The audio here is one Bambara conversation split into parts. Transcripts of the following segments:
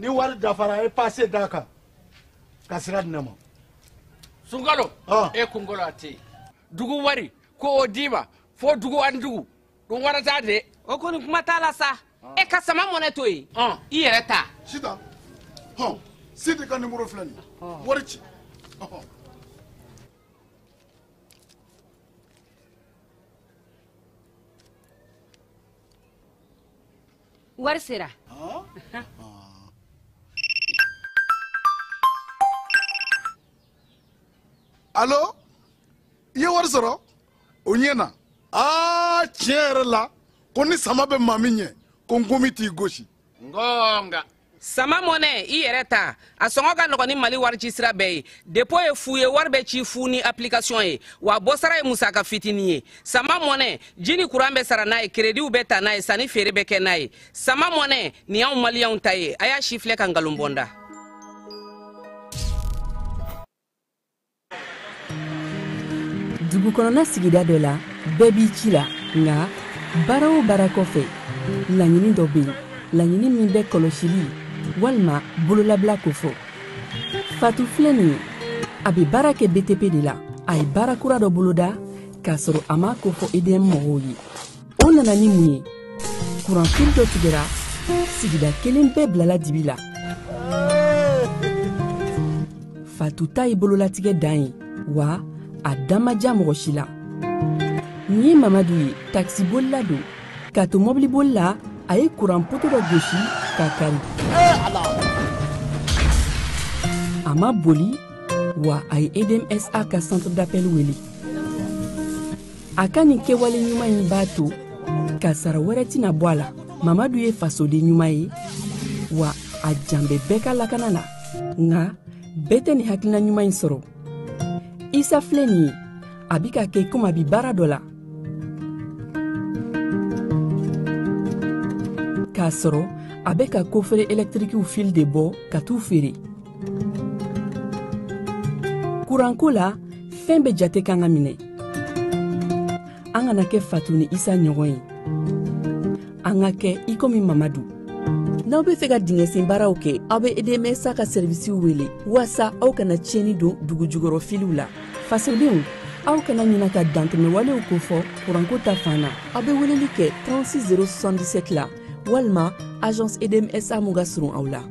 Ni wari dafara a ye passe d'a kan ka sira di ne ma. Sunkalo e kunkolo a tɛ yen. Dugu wari ko o d'i ma fo dugu ani dugu dun wara t'a de. O kɔni kuma t'a la sa. E ka sama mɔnɛ to yen. I yɛrɛ ta. Sitan hɔn Sidi ka numéro filɛ nin ye wari ci. Wari sera. Allo i ye wari sɔrɔ o ɲɛna aa tiɲɛ yɛrɛ la ko ni sama bɛ maa min ɲɛ ko nkomi t'i gosi. Ngonga. Sama mɔnɛ i yɛrɛ ta a sɔngɔ ka nɔgɔn ni Mali wari ci sira bɛɛ ye. Dépôt ye fu ye, wari bɛ ci fu ni application ye, wa bɔsara ye musaka fitinin ye. Sama mɔnɛ ji ni kuran bɛ sara n'a ye, créditw bɛ ta n'a ye, sanni feere bɛ kɛ n'a ye. Sama mɔnɛ nin y'anw maliyɛnw ta ye, a y'a si filɛ ka nkalon bɔ n da. Dugu kɔnɔna sigida dɔ la, bɛɛ b'i ci la, nka baara o baara kɔfɛ, laɲini dɔ bɛ yen, laɲini min bɛ kɔlɔsili walima bololabila kofɔ. Fatu filɛ nin ye, a bɛ baara kɛ BTP de la. A ye baara kura dɔ boloda k'a sɔrɔ a m'a kofɔ EDM mɔgɔw ye. O nana ni mun ye? Kuranfili dɔ tigɛra, sigida kelen bɛɛ bilala dibi la. Fatu ta ye bololatigɛ dan ye, wa a da ma diya mɔgɔ si la. Nin ye Mamadu ye, takisibolila don. K'a to mɔbiliboli la, a ye kuran poto dɔ gosi k'a kari. A ma boli, wa a ye EDMSA ka centre d'appel wele. A ka nin kɛwale ɲuman in b'a to kasara wɛrɛ tɛna bɔ a la. Mamadu ye fasoden ɲuman ye, wa a jan bɛ bɛɛ ka lakana la. Nka bɛɛ tɛ nin hakilina ɲuman in sɔrɔ. Isa filɛ nin ye, a bɛ ka kɛ komi a bɛ baara dɔ la. K'a sɔrɔ a bɛ ka kofere ɛlɛtirikiw fil de bɔ ka t'u feere. Kuranko la, fɛn bɛɛ jate kan ka minɛ. An kana kɛ Fatu ni Isa ɲɔgɔn ye. An ka kɛ i komi Mamadu. N'aw bɛ fɛ ka dingɛsen baaraw kɛ, aw bɛ EDMSA ka sɛrivisiw wele walasa aw kana tiɲɛni don dugu jukɔrɔ filiw la. Fasodenw, aw kana ɲina ka dantɛmɛwalew kofɔ kuranko ta fan na. Aw bɛ weleli kɛ 36 077 la walima agence EDMSA mun ka surun aw la.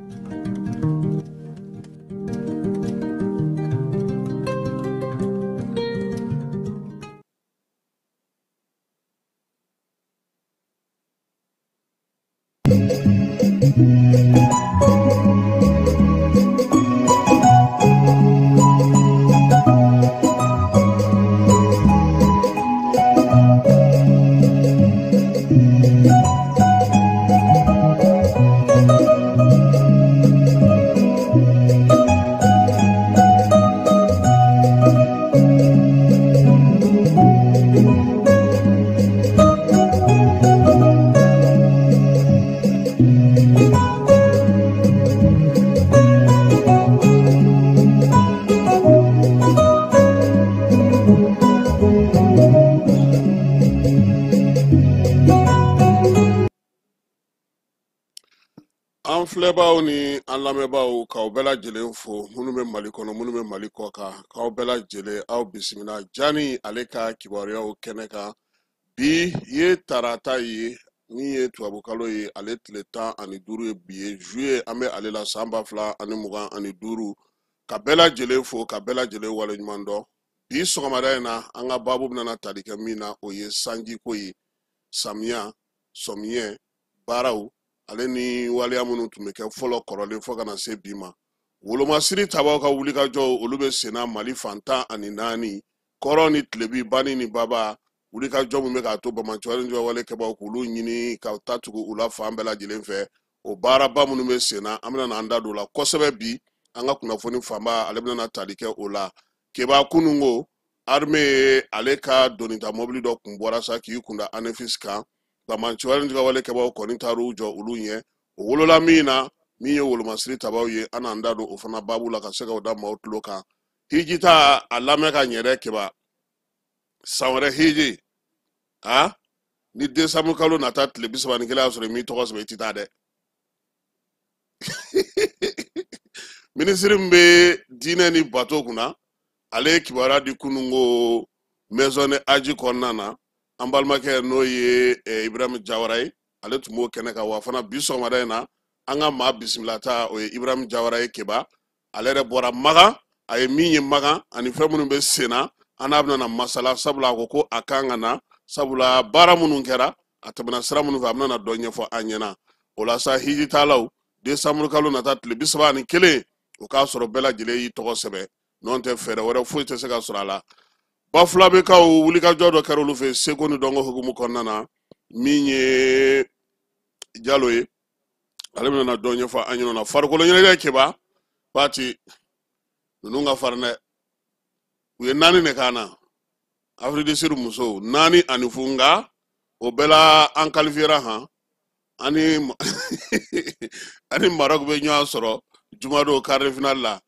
An filɛbaw ni an lamɛnbaw k'aw bɛɛ lajɛlen fo, minnu bɛ Mali kɔnɔ, minnu bɛ Mali kɔ kan, k'aw bɛɛ lajɛlen aw bisimila Jani ale ka kibaruyaw kɛnɛ kan. Bi ye tarata ye, min ye tubabukalo ye, ale tile 15 ye bi ye, juillet an bɛ ale la san 2025. Ka bɛɛ lajɛlen fo, ka bɛɛ lajɛlen waleɲuman dɔn. Bi sɔgɔmada in na, an ka baabu bɛna tali kɛ min na, o ye sanjiko ye, samiya, sɔmiyɛ, baaraw ale ni waleya minnu tun bɛ kɛ fɔlɔ kɔrɔlen fo ka na se bi ma. Wolomasiri tabaw ka wulikajɔw olu bɛ senna Mali fan 14, kɔrɔn ni tilebi, bani ni baba. Wulikajɔ min bɛ k'a to banbaanciwale ni juguwale kɛbaw k'olu ɲini ka ta tugu u la fan bɛɛ lajɛlen fɛ. O baaraba minnu bɛ senna, an bɛna an da don o la kosɛbɛ bi. An ka kunnafoni fanba ale bɛna tali kɛ o la. Keba kunungo, armée ale ka donita mobili dɔ kun bɔra sa k'i kunda Anefis kan. Banbaanciwale ni juguwale kɛbaw kɔni taar'u jɔ olu ɲɛ. O wolola min na, min ye wolomasiri tabaw ye, an n'an da don o fana baabu la ka se k'o da maaw tulo kan. Hiji ta a lamɛn ka ɲɛ dɛ Keba. San wɛrɛ hiji, a ni décembre kalo nata tile 31 y'a sɔrɔ i m'i tɔgɔ sɛbɛn, i ti taa dɛ. Minisiri min bɛ diinɛ ni bato kunna, ale ye kibaruya di kununko maison de aji kɔnɔna na. An balimakɛ n'o ye Ibrahim Jawara ye, ale tun b'o kɛnɛ kan. Wa fana bi sɔgɔmada in na, an ka maa bisimilata o ye Ibrahim Jawara ye. Keba, ale yɛrɛ bɔra Magan, a ye min ye Magan ani fɛn minnu bɛ sen na, an n'a bɛna na masala, sabula a ko ko a kan ka na, sabula baara minnu kɛra, a tɛmɛna sira minnu fɛ, a bɛna na dɔ ɲɛfɔ an ɲɛna. O la sa, hijitalaw, décembre kalo nata tile 31, o k'a sɔrɔ bɛɛ lajɛlen y'i tɔgɔ sɛbɛn, n'o tɛ fɛɛrɛ wɛrɛ foyi tɛ se ka sɔrɔ a la. Bafulabekaw, wulikajɔ dɔ kɛra olu fɛ seko ni dɔnko hukumu kɔnɔna na. Min ye Jalo ye, ale bɛna na dɔ ɲɛfɔ an ɲɛna. Farikolo ɲɛnajɛ, Keba Pati ninnu ka farin dɛ, u ye 4 de k'an na, Afrique du Sud musow 4-0. Nka o bɛɛ la an qualifiera han, ani Maroc bɛ ɲɔgɔn sɔrɔ jumadon quart de finale la.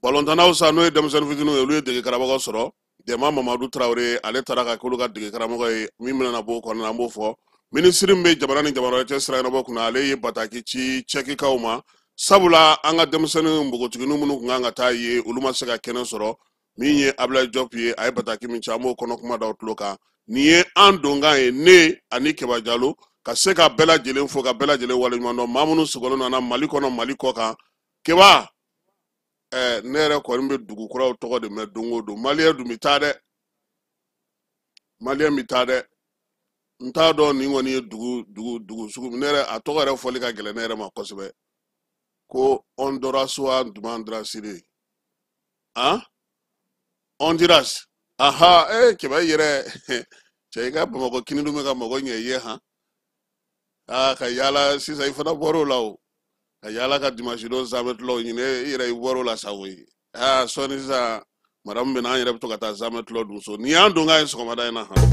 Balontannaw sa, n'o ye denmisɛnnin fitininw ye, olu ye dege karamɔgɔ sɔrɔ, Dɛma Mamadu Tarawele, ale taara ka k'olu ka dege karamɔgɔ ye. Min bɛna bɔ o kɔnɔna, an b'o fɔ. Minisiri min bɛ jamana ni jamana wɛrɛ cɛ sira ɲɛnabɔ kunna, ale ye bataki ci cɛkikaw ma, sabula an ka denmisɛnnin npogotiginin minnu tun kan ka taa ye, olu ma se ka kɛnɛ sɔrɔ. Min ye Ablaye Diop ye, a ye bataki min ci, an b'o kɔnɔ kuma da aw tulo kan. Nin ye an donkan ye, ne ani Keba Jalo, ka se ka bɛɛ lajɛlen fo, ka bɛɛ lajɛlen waleɲuman dɔn, maa minnu sigilen nana Mali kɔnɔ, Mali kɔ kan. Keba, ne yɛrɛ kɔni bɛ dugu kuraw tɔgɔ de mɛn don o don. Maliyɛn dun bɛ taa dɛ, maliyɛn bɛ taa dɛ. N t'a dɔn nin kɔni ye dugu dugu dugu sugu, ne yɛrɛ a tɔgɔ yɛrɛ fɔli ka gɛlɛn ne yɛrɛ ma kosɛbɛ, ko Honduras wa Dumandrasire, han, Honduras, aha. Keba yɛrɛ, cɛ, i ka Bamakɔ kini dun bɛ ka mago ɲɛ i ye han. Aa, ka yaala sisan, i fana bɔr'o la o, ka yaala ka dimanche don zamɛ tulɔw ɲini, i yɛrɛ i bɔr'o la sa koyi. Aa, sɔɔni sisan madamu bɛna, an yɛrɛ bɛ to ka taa zamɛ tulɔ dun so. Nin y'an donkan ye sɔgɔmada in na han.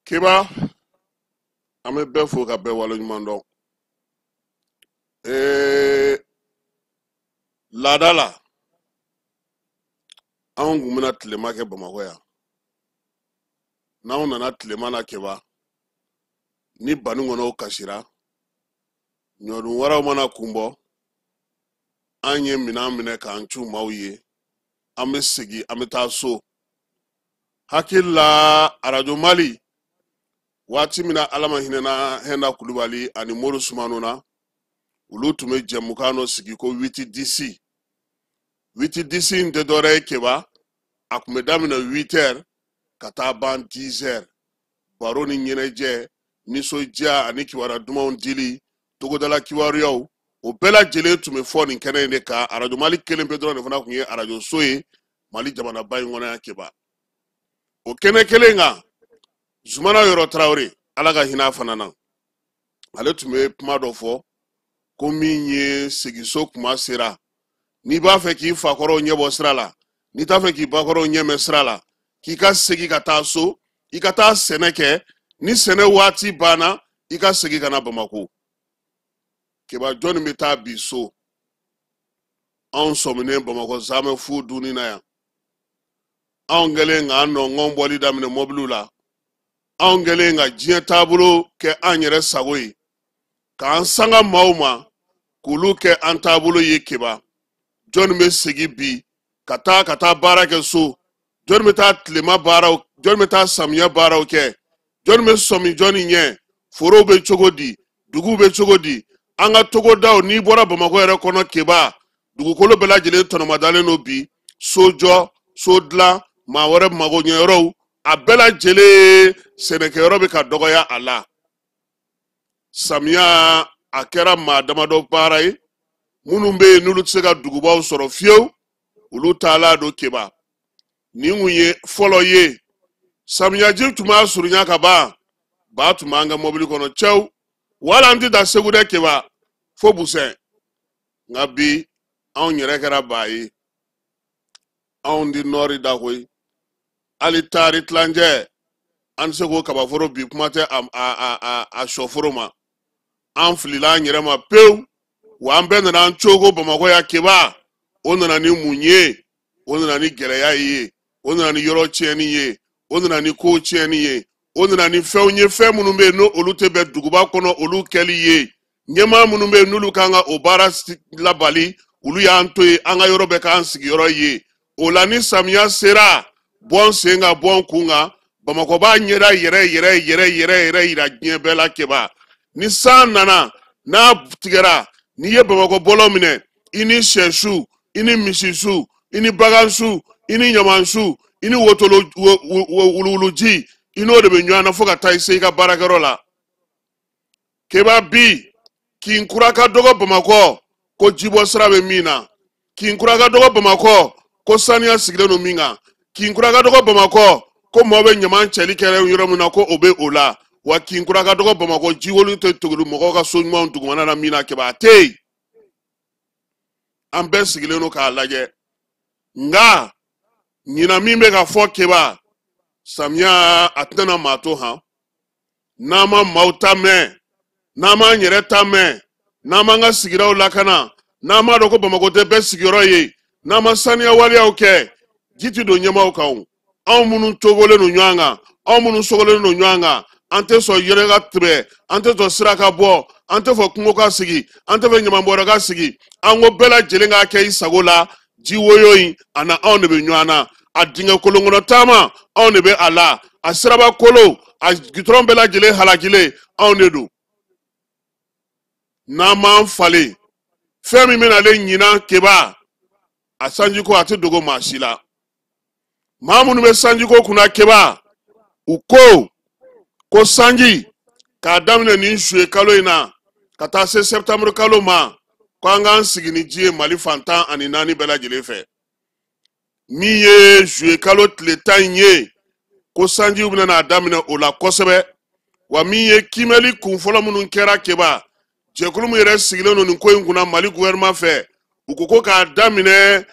Keba, an bɛ bɛɛ fo ka bɛɛ waleɲuman dɔn. Laada la, anw kun bɛna tilema kɛ Bamakɔ yan. N'anw nana tilema na, Keba, ni bani kɔnɔw kasira, ɲɔdun wɛrɛw mana kun bɔ, an ye minɛn minɛ k'an cu maaw ye, an bɛ segin, an bɛ taa so. Hakili la, Arajo Mali, waati min na Ala ma hinɛna Hɛnda Kulubali ani Mori Sumano na, olu tun bɛ jɛmukan dɔ sigi ko huit dix. Huit dix in tɛ dɔwɛrɛ ye, Keba, a tun bɛ daminɛ 8 heures ka taa ban 10 heures. Baro ni ɲɛnajɛ, nisɔndiya ani kibaruya dumanw dili, togodala kibaruyaw, o bɛɛ lajɛlen tun bɛ fɔ nin kɛnɛ in de kan. Arajo Mali kelen pe dɔrɔn de fana tun ye arajo so ye Mali jamanaba in kɔnɔ yan. Keba, o kɛnɛ kelen kan, Zumana Yɔrɔ Tarawele, Ala ka hinɛ a fana na, ale tun bɛ kuma dɔ fɔ ko min ye seginso kuma sera, n'i b'a fɛ k'i fakɔrɔw ɲɛbɔ sira la, n'i t'a fɛ k'i bakɔrɔw ɲɛmɛ sira la, k'i ka segin ka taa so, i ka taa sɛnɛ kɛ, ni sɛnɛ waati banna, i ka segin ka na Bamako. Keba, jɔnni bɛ taa bi so? Anw sɔminen Bamakɔ zamɛ fu dunni na yan, anw kɛlen k'an nɔngɔn bɔli daminɛ mɔbiliw la, anw kɛlen ka diɲɛ taabolo kɛ an yɛrɛ sago ye, k'an sanga maaw ma k'olu kɛ an taabolo ye. Keba, jɔnni bɛ segin bi ka taa baara kɛ so? Jɔnni bɛ taa tilema baaraw? Jɔnni bɛ taa samiyɛ baaraw kɛ? Jɔnni bɛ sɔmi jɔnni ɲɛ? Forow bɛ cogo di? Duguw bɛ cogo di? An ka togodaw, n'i bɔra Bamakɔ yɛrɛ kɔnɔ, Keba, dugukolo bɛɛ lajɛlen tɔnɔmadalen don bi. Sojɔ, so dilan, maa wɛrɛ magoɲɛyɔrɔw, a bɛɛ lajɛlen sɛnɛkɛyɔrɔ bɛ ka dɔgɔya a la. Samiya a kɛra maa damadɔ baara ye. Minnu bɛ yen n'olu tɛ se ka dugubaw sɔrɔ fiyewu, olu taala don. Keba, nin kun ye fɔlɔ ye, samiyaji tun b'a surunya ka ban, ba tun b'an ka mɔbili kɔnɔ cɛw, wala an tɛ taa Segu dɛ, Keba, fo Busɛn. Nka bi anw yɛrɛ kɛra ba ye, anw di nɔɔri da koyi, hali taari tilancɛ. An tɛ se k'o kabaforo bi, kuma tɛ a sɔforo ma. An filila an yɛrɛ ma pewu, wa an bɛɛ nana an cogo Bamakɔ yan Keba. O nana ni mun ye? O nana ni gɛlɛya ye, o nana ni yɔrɔ tiɲɛni ye, o nana ni kow tiɲɛni ye, o nana ni fɛnw ye, fɛn minnu bɛ yen n'olu tɛ bɛn duguba kɔnɔ olu kɛli ye. Ɲɛmaa minnu bɛ yen n'olu kan ka o baara labali, olu y'an to yen, an ka yɔrɔ bɛɛ k'an sigiyɔrɔ ye. O la ni samiya sera, bɔn sen kan, bɔn kun kan, Bamakɔ b'a ɲɛda yɛrɛ yɛrɛ yɛrɛ yɛrɛ yɛrɛ yira diɲɛ bɛɛ la Keba. Ni san nana n'a tigɛra, n'i ye Bamakɔ bɔlɔ minɛ, i ni sɛsu, i ni misisu, i ni bagansu, i ni ɲamansu, i ni wotolo wuluwuluji, i n'o de bɛ ɲɔgɔn na fo ka taa i se i ka baarakɛyɔrɔ la. Keba bi kin kura ka dɔgɔ Bamakɔ ko jibɔ sira bɛ min na, kin kura ka dɔgɔ Bamakɔ ko saniya sigilen don min kan, kin kura ka dɔgɔ Bamakɔ ko mɔɔ bɛ ɲaman cɛli kɛ yɔrɔ min na ko o bɛ o la, wa kin kura ka dɔgɔ Bamakɔ jiwolu tɛ togoli mɔgɔw ka so ɲumanw dugumana na min na Keba, a tɛ yen. An bɛɛ sigilen don k'a lajɛ. Nka ɲinan min bɛ ka fɔ Keba, samiya a tɛna maa to han. N'an ma maaw ta mɛn, n'an m'an yɛrɛ ta mɛn, n'an m'an ka sigidaw lakana, n'an m'a dɔn ko Bamakɔ tɛ bɛɛ sigiyɔrɔ ye, n'an ma saniya waleyaw kɛ, ji tɛ don ɲɛmaaw kan o. Anw minnu togolen don ɲɔgɔn kan, anw minnu sogolen don ɲɔgɔn kan, an tɛ sɔn yɛrɛ ka tɛmɛ, an tɛ sɔn sira ka bɔ, an tɛ fɛ kungo ka sigi, an tɛ fɛ ɲamanbɔrɛ ka sigi. An ko bɛɛ lajɛlen k'a kɛ i sago la. Ji woyo in a na anw de bɛ ɲɔgɔn na, a dingɛ kolon kɔnɔ taama anw de bɛ a la, a siraba kolo, a gitɔrɔn bɛɛ lajɛlen halakilen anw de don. N'an m'an falen, fɛn min bɛna ale ɲinan Keba, a sanjiko a tɛ dogo maa si la. Maa minnu bɛ sanjiko kunna Keba, u ko ko sanji k'a daminɛ nin juillet kalo in na ka taa se septembre kalo ma, ko an k'an sigi ni ji ye Mali fan 14 bɛɛ lajɛlen fɛ. Min ye juillet kalo tile 10 in ye, ko sanjiw bɛna n'a daminɛ o la kosɛbɛ. Wa min ye kiimɛli kun fɔlɔ minnu kɛra Keba, jɛkulu min yɛrɛ sigilen don nin ko in kunna Mali gouvernement fɛ, u ko ko k'a daminɛ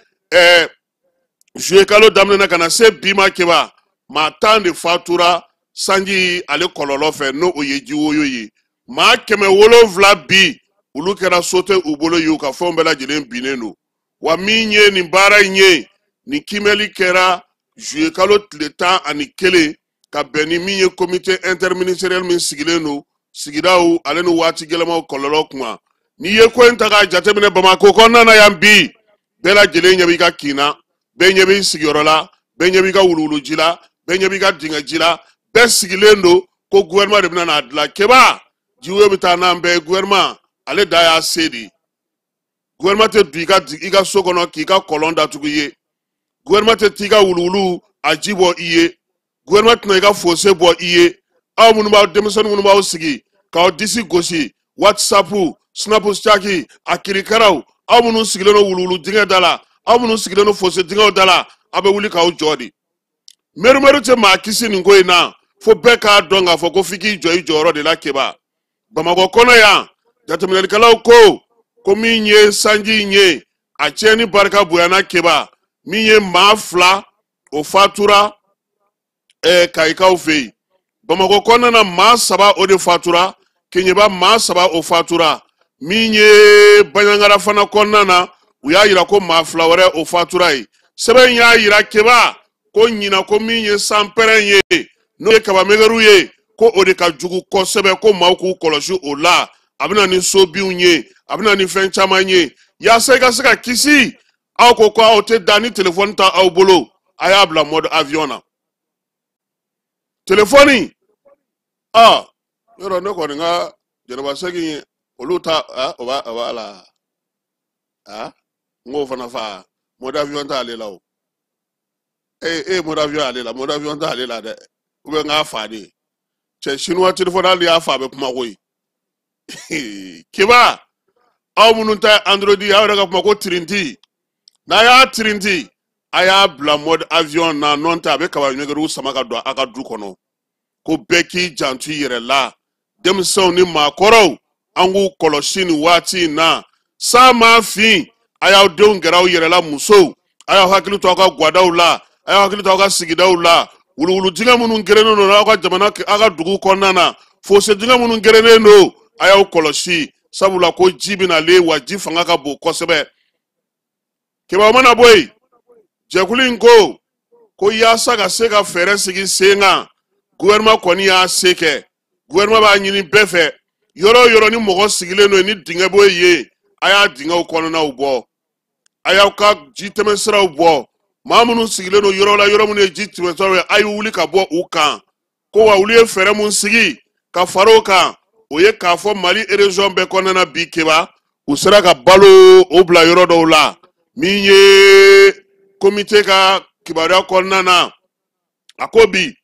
juillet kalo daminɛ ka na se bi ma Keba, maa 10 de fatura sanji ale kɔlɔlɔ fɛ, n'o o ye jiwoyo ye. Maa 700 bi, olu kɛra so tɛ u bolo ye, u ka fɛnw bɛɛ lajɛlen binnen don. Wa min ye nin baara in ye, nin kiimɛli kɛra juillet kalo tile 11 ka bɛn ni min ye comité interministériel min sigilen don sigidaw ale ni waati gɛlɛmaw kɔlɔlɔ kuma. N'i ye ko in ta k'a jateminɛ Bamakɔ kɔnɔna na yan bi, bɛɛ lajɛlen ɲɛ b'i ka kin na, bɛɛ ɲɛ b'i sigiyɔrɔ la, bɛɛ ɲɛ b'i ka wuluwuluji la, bɛɛ ɲɛ b'i ka dingɛji la, bɛɛ sigilen don ko gouvernement de bɛna n'a dilan. Keba, jiwoyo bɛ taa n'an bɛɛ ye, gouvernement ale da y'a se de ye. Gouvernement tɛ don i ka so kɔnɔ k'i ka kɔlɔn datugu i ye. Gouvernement tɛ t'i ka wuluwulu a ji bɔ i ye. Gouvernement tɛna i ka fosse bɔ i ye. Aw minnu b'aw denmisɛnnin minnu b'aw sigi k'aw disi gosi WhatsApp, Snapchat, a kirikaraw, aw minnu sigilen don wuluwulu dingɛ da la, aw minnu sigilen don fosse dingɛw da la, aw bɛ wuli k'aw jɔ de. Merumeru tɛ maa kisi nin ko in na, fo bɛɛ k'a dɔn k'a fɔ ko f'i k'i jɔ i jɔyɔrɔ de la Keba. Bamakɔ kɔnɔ yan, jateminɛlikɛlaw ko ko min ye sanji in ye, a tiɲɛni barika bonyana Keba. Min ye maa 2 o fatura Kayikaw fɛ yen. Bamakɔ kɔnɔna na maa 3 o de fatura, Keɲeba maa 3 o fatura. Min ye Baɲangara fana kɔnɔna na, u y'a yira ko maa 2 wɛrɛ o fatura yen. Sɛbɛn in y'a yira Keba ko ɲinan ko min ye sanpɛrɛn ye, n'o ye kabamɛgɛriw ye, ko o de ka jugu kosɛbɛ, ko maaw k'u kɔlɔsi o la. A bɛna ni sobinw ye, a bɛna ni fɛn caman ye. Yaasa i ka se ka kisi, aw ko ko aw tɛ da ni telefɔni ta aw bolo, a y'a bila mode avion na. Telefɔni, yɔrɔ ne kɔni ka jɛnɛba segin olu ta, o b'a la, n k'o fana fa mode avion t'ale la o. E mode avion ale la, mode avion t'ale la dɛ, ou bien n k'a fa de. Cɛ chinois telefɔni hali y'a fa a bɛ kuma koyi. Keba, aw minnu ta ye Android ye, aw yɛrɛ ka kuma ko tirinti. N'a y'a tirinti, a y'a bila mode avion na, n'o tɛ a bɛ kaba ɲɛgɛrɛw sama ka don a ka du kɔnɔ. Ko bɛɛ k'i janto i yɛrɛ la. Denmisɛnw ni maakɔrɔw, an k'u kɔlɔsi nin waati in na. San m'a fin, a y'aw denw gɛrɛ aw yɛrɛ la, musow. A y'aw hakili to aw ka gwadaw la, a y'aw hakili to aw ka sigidaw la. Wuluwulu dingɛ minnu gerennen don aw ka jamana, aw ka dugu kɔnɔna na, fosse dingɛ minnu gerennen don, a y'aw kɔlɔsi, sabula ko ji bɛna le, wa ji fanga ka bon kosɛbɛ. Keba mana bɔ yen, jɛkulu in ko ko yaasa ka se ka fɛɛrɛ sigi sen kan, gouvernement kɔni y'a se kɛ. Gouvernement b'a ɲini bɛɛ fɛ, yɔrɔ o yɔrɔ ni mɔgɔ sigilen don ni dingɛ bɔ yen, a y'a dingɛw kɔnɔnaw bɔ, a y'aw ka ji tɛmɛsiraw bɔ. Maa minnu sigilen don yɔrɔ la, yɔrɔ minnu ye ji tɛmɛsiraw ye, a ye wuli ka bɔ u kan. Ko wa olu ye fɛɛrɛ mun sigi ka fara o kan, o ye k'a fɔ Mali région bɛɛ kɔnɔna na bi Keba, u sera ka balo o bila yɔrɔ dɔw la. Min ye komite ka kibaruya kɔnɔna na, a ko bi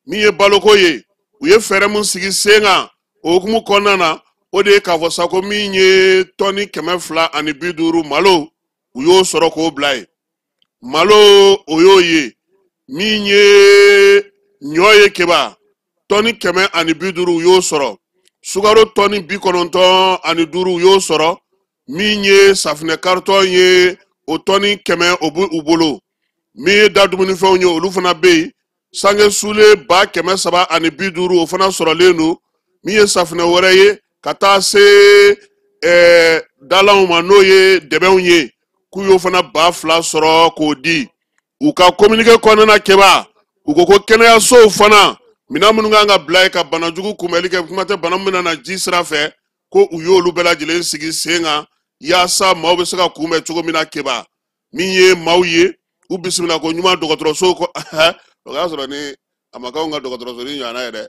min ye baloko ye, u ye fɛɛrɛ mun sigi sen kan o hukumu kɔnɔna na, o de ye k'a fɔ sa ko min ye tɔni 250 malo, u y'o sɔrɔ k'o bila yen. Malo o y'o ye. Min ye ɲɔ ye Keba, tɔni 150 u y'o sɔrɔ. Sukaro tɔni 95 u y'o sɔrɔ. Min ye safunɛ karitɔn ye, o tɔni 100 o b'u bolo. Min ye da dumunifɛnw ye, olu fana bɛ yen. Sange sule 350 o fana sɔrɔlen don. Min ye safunɛ wɛrɛ ye, ka taa se dalanw ma, n'o ye dɛbɛnw ye, k'u y'o fana 2000 sɔrɔ k'o di. U ka communiqué kɔnɔna na Keba, u ko ko kɛnɛyasow fana, minɛn minnu kan ka bila yen ka banajugu kunbɛli kɛ, kuma tɛ bana min bɛna na ji sira fɛ, ko u y'olu bɛɛ lajɛlen sigi sen kan yaasa maaw bɛ se ka kunbɛn cogo min na Keba. Min ye maaw ye, u bisimila ko ɲuman dɔgɔtɔrɔso kɔ. O y'a sɔrɔ ni a ma k'anw ka dɔgɔtɔrɔso ni ɲɔgɔnna ye dɛ.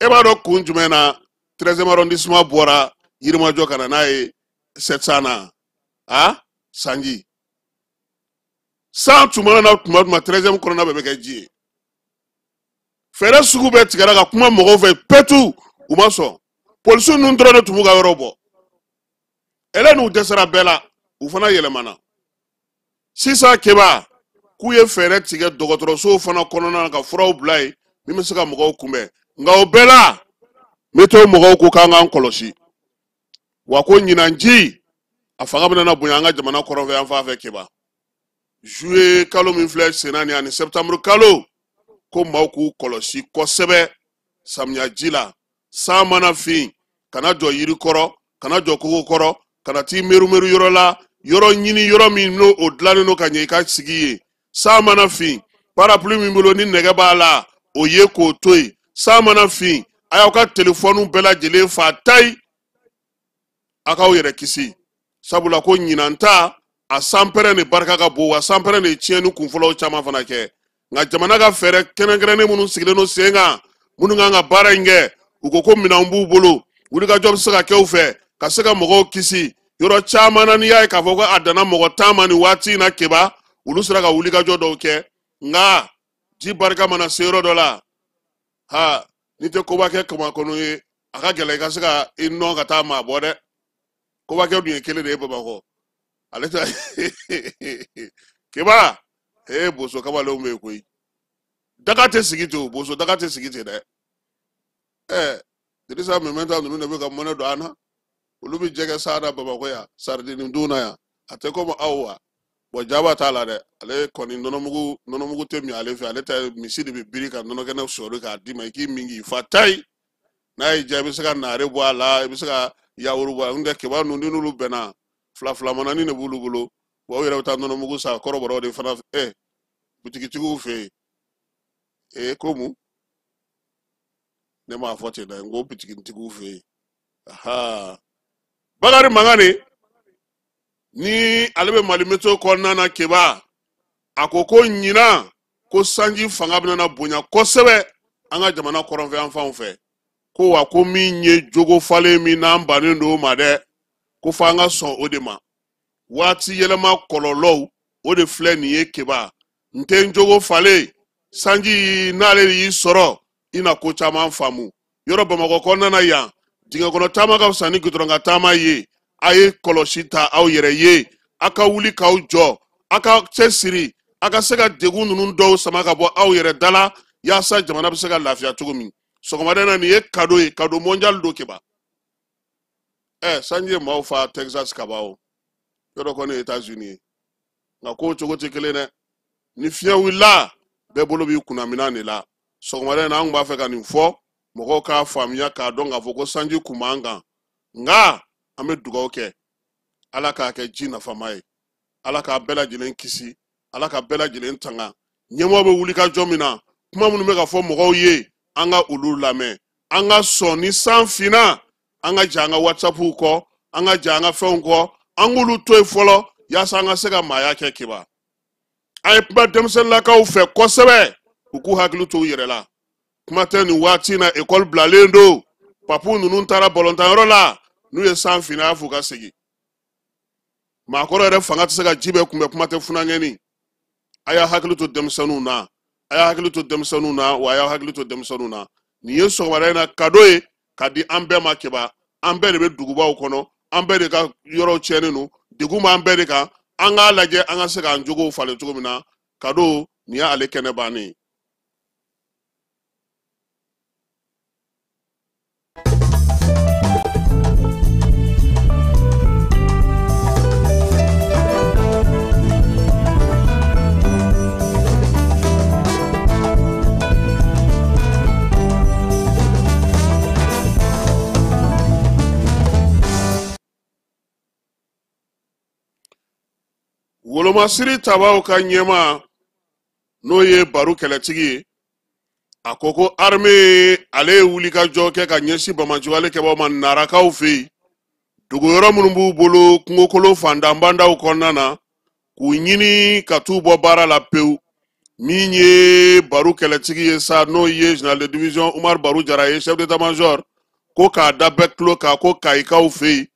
E b'a dɔn kun jumɛn na 13e arrondissement bɔra Yirimajɔ ka na n'a ye 700 na? A sanji san tun mana na tuma tuma, 13e kɔnɔna bɛɛ bɛ kɛ ji ye. Fɛɛrɛ sugu bɛɛ tigɛra ka kuma mɔgɔw fɛ petu, u ma sɔn. Polisiw ninnu dɔrɔn de tun b'u ka yɔrɔ bɔ. Ele n'u dɛsɛra bɛɛ la, u fana yɛlɛmana. Sisan Keba, k'u ye fɛɛrɛ tigɛ dɔgɔtɔrɔsow fana kɔnɔna na ka furaw bila yen min bɛ se ka mɔgɔw kunbɛn. Nka o bɛɛ la, météo mɔgɔw ko k'an k'an kɔlɔsi. Wa ko ɲinan ji a fanga bɛna na bonya an ka jamana kɔrɔnfɛ yan fan fɛ Keba. Juillet kalo min filɛ senna nin ani septembre kalo, ko maaw k'u kɔlɔsi kosɛbɛ samiya ji la. San mana fin, kana jɔ yiri kɔrɔ, kana jɔ kogo kɔrɔ, kana t'i merumeru yɔrɔ la, yɔrɔ ɲini yɔrɔ min n'o o dilannen don ka ɲɛ i ka sigi yen. San mana fin, parapluie min bolo ni nɛgɛ b'a la, o ye k'o to yen. San mana fin, a y'aw ka telefɔniw bɛɛ lajɛlen fa tayi, a k'aw yɛrɛ kisi. Sabula ko ɲinan ta, a sanpɛrɛn de barika ka bon, wa sanpɛrɛn de ye tiɲɛni kunfɔlɔw caman fana kɛ. Nka jamana ka fɛɛrɛ kɛrɛnkɛrɛnnen minnu sigilen don sen kan, minnu kan ka baara in kɛ, u ko ko minɛnw b'u bolo, wulikajɔ bɛ se ka kɛ u fɛ ka se ka mɔgɔw kisi. Yɔrɔ caman na, n'i y'a ye k'a fɔ ko a danna mɔgɔ 10 ma nin waati in na Keba, olu sera ka wulikajɔ dɔw kɛ. Nka ji barika mana se yɔrɔ dɔ la, ha, n'i tɛ koba kɛ kamakɔnɔ ye, a ka gɛlɛn i ka se ka i nɔ ka taa maa bɔ dɛ. Koba kɛ dun ye kelen de ye Bamakɔ, ale tɛ Keba. Ee, boso kamalenw bɛ yen koyi, daga tɛ sigi ten o, boso daga tɛ sigi ten dɛ. Dirisa Mɛmɛnta ninnu de bɛ ka mɔnɛ don an na, olu bɛ jɛgɛ san na Bamakɔ yan, saridini dun na yan, a tɛ komi aw wa. Bɔn jaba t'a la dɛ, ale kɔni nɔnɔmugu tɛ min ale fɛ, ale ta misi de bɛ biri ka nɔnɔ kɛnɛ sɔri k'a d'i ma, i k'i min k'i fa tayi. N'a y'i diya, i bɛ se ka naare bɔ a la, i bɛ se ka yawuru bɔ a la. N'o tɛ Keba ninnu, ni n'olu bɛnna, fila fila manani de b'olu bolo. Wa u yɛrɛ bɛ taa nɔnɔmugu san kɔrɔbɔrɔw de fana butigitigiw fɛ yen. Ko mun? Ne m'a fɔ ten dɛ, n ko butigitigiw fɛ yen. Aha, Bakari Mangane ni ale bɛ Mali météo kɔnɔna na Keba, a ko ko ɲinan ko sanji fanga bɛna na bonya kosɛbɛ an ka jamana kɔrɔnfɛ yan fanw fɛ. Ko wa ko min ye jogo falen min n'an bannen don o ma dɛ, ko f'an ka sɔn o de ma. Waati yɛlɛma kɔlɔlɔw o de filɛ nin ye Keba. N tɛ n jogo falen, sanji n'ale y'i sɔrɔ, i na ko caman faamu. Yɔrɔ Bamakɔ kɔnɔna na yan, dingɛ kɔnɔ taama ka fisa ni gudɔrɔn kan taama ye. A ye kɔlɔsi ta aw yɛrɛ ye, a ka wuli k'aw jɔ, a ka cɛsiri, a ka se ka degun ninnu dɔw sama ka bɔ aw yɛrɛ da la, yaasa jamana bɛ se ka lafiya cogo min. Sɔgɔmada in na, nin ye cadeau ye, cadeau mondial don Keba. Sanji ye maaw fa Texas kaba o, yɔrɔ kɔni ye États-Unis ye, nka kow cogo tɛ kelen dɛ. Ni fiɲɛ wulila, Bɛɛ bolo b'i kunnaminan de la. Sɔgɔmada in na, an tun b'a fɛ ka nin fɔ mɔgɔw k'a faamuya, k'a dɔn k'a fɔ ko sanji kun b'an kan, nka an bɛ dugawu kɛ Ala k'a kɛ ji nafama ye, Ala k'a bɛɛ lajɛlen kisi, Ala ka bɛɛ lajɛlen tanga. Ɲɛmɔgɔ bɛ wuli ka jɔ min na, kuma minnu bɛ ka fɔ mɔgɔw ye, an ka olu lamɛn, an ka sɔn ni san finna, an ka jɛ an ka WhatsAppw kɔ, an ka jɛ an ka fɛnw kɔ, an k'olu to yen fɔlɔ yaasa an ka se ka maaya kɛ. Keba, an ye kuma denmisɛnninlakaw fɛ kosɛbɛ, u k'u hakili to u yɛrɛ la. Kuma tɛ nin waati in na, ekɔli bilalen don, papu ninnu taara balɔntanyɔrɔ la, n'u ye san finna, a f'u ka segin. Maakɔrɔ yɛrɛ fanga tɛ se ka ji bɛɛ kunbɛn, kuma tɛ funankɛni. A y'a hakili to denmisɛnninw na, a y'a hakili to denmisɛnninw na, wa a y'a hakili to denmisɛnninw na. Nin ye sɔgɔmada in na kado ye ka di an bɛɛ ma. Keba, an bɛɛ de bɛ dugubaw kɔnɔ, an bɛɛ de ka yɔrɔw tiɲɛnen don, degun b'an bɛɛ de kan. An k'a lajɛ an ka se k'an jogow falen cogo min na. Kado nin y'ale kɛnɛ bannen ye. Wolomasiri tabaw ka ɲɛmaa, n'o ye Baru kɛlɛtigi ye, a ko ko armée ale ye wulikajɔ kɛ ka ɲɛsin banbaanciwale kɛbaaw ma Narakaw fɛ yen, dogoyɔrɔ minnu b'u bolo kungokolo fantanbandaw kɔnɔna na, k'u ɲini ka t'u bɔ baara la pewu. Min ye Baru kɛlɛtigi ye sa, n'o ye général de division Umar Baru Jara ye, chef d'état major, ko k'a da bɛɛ tulo kan ko Kayikaw fɛ yen,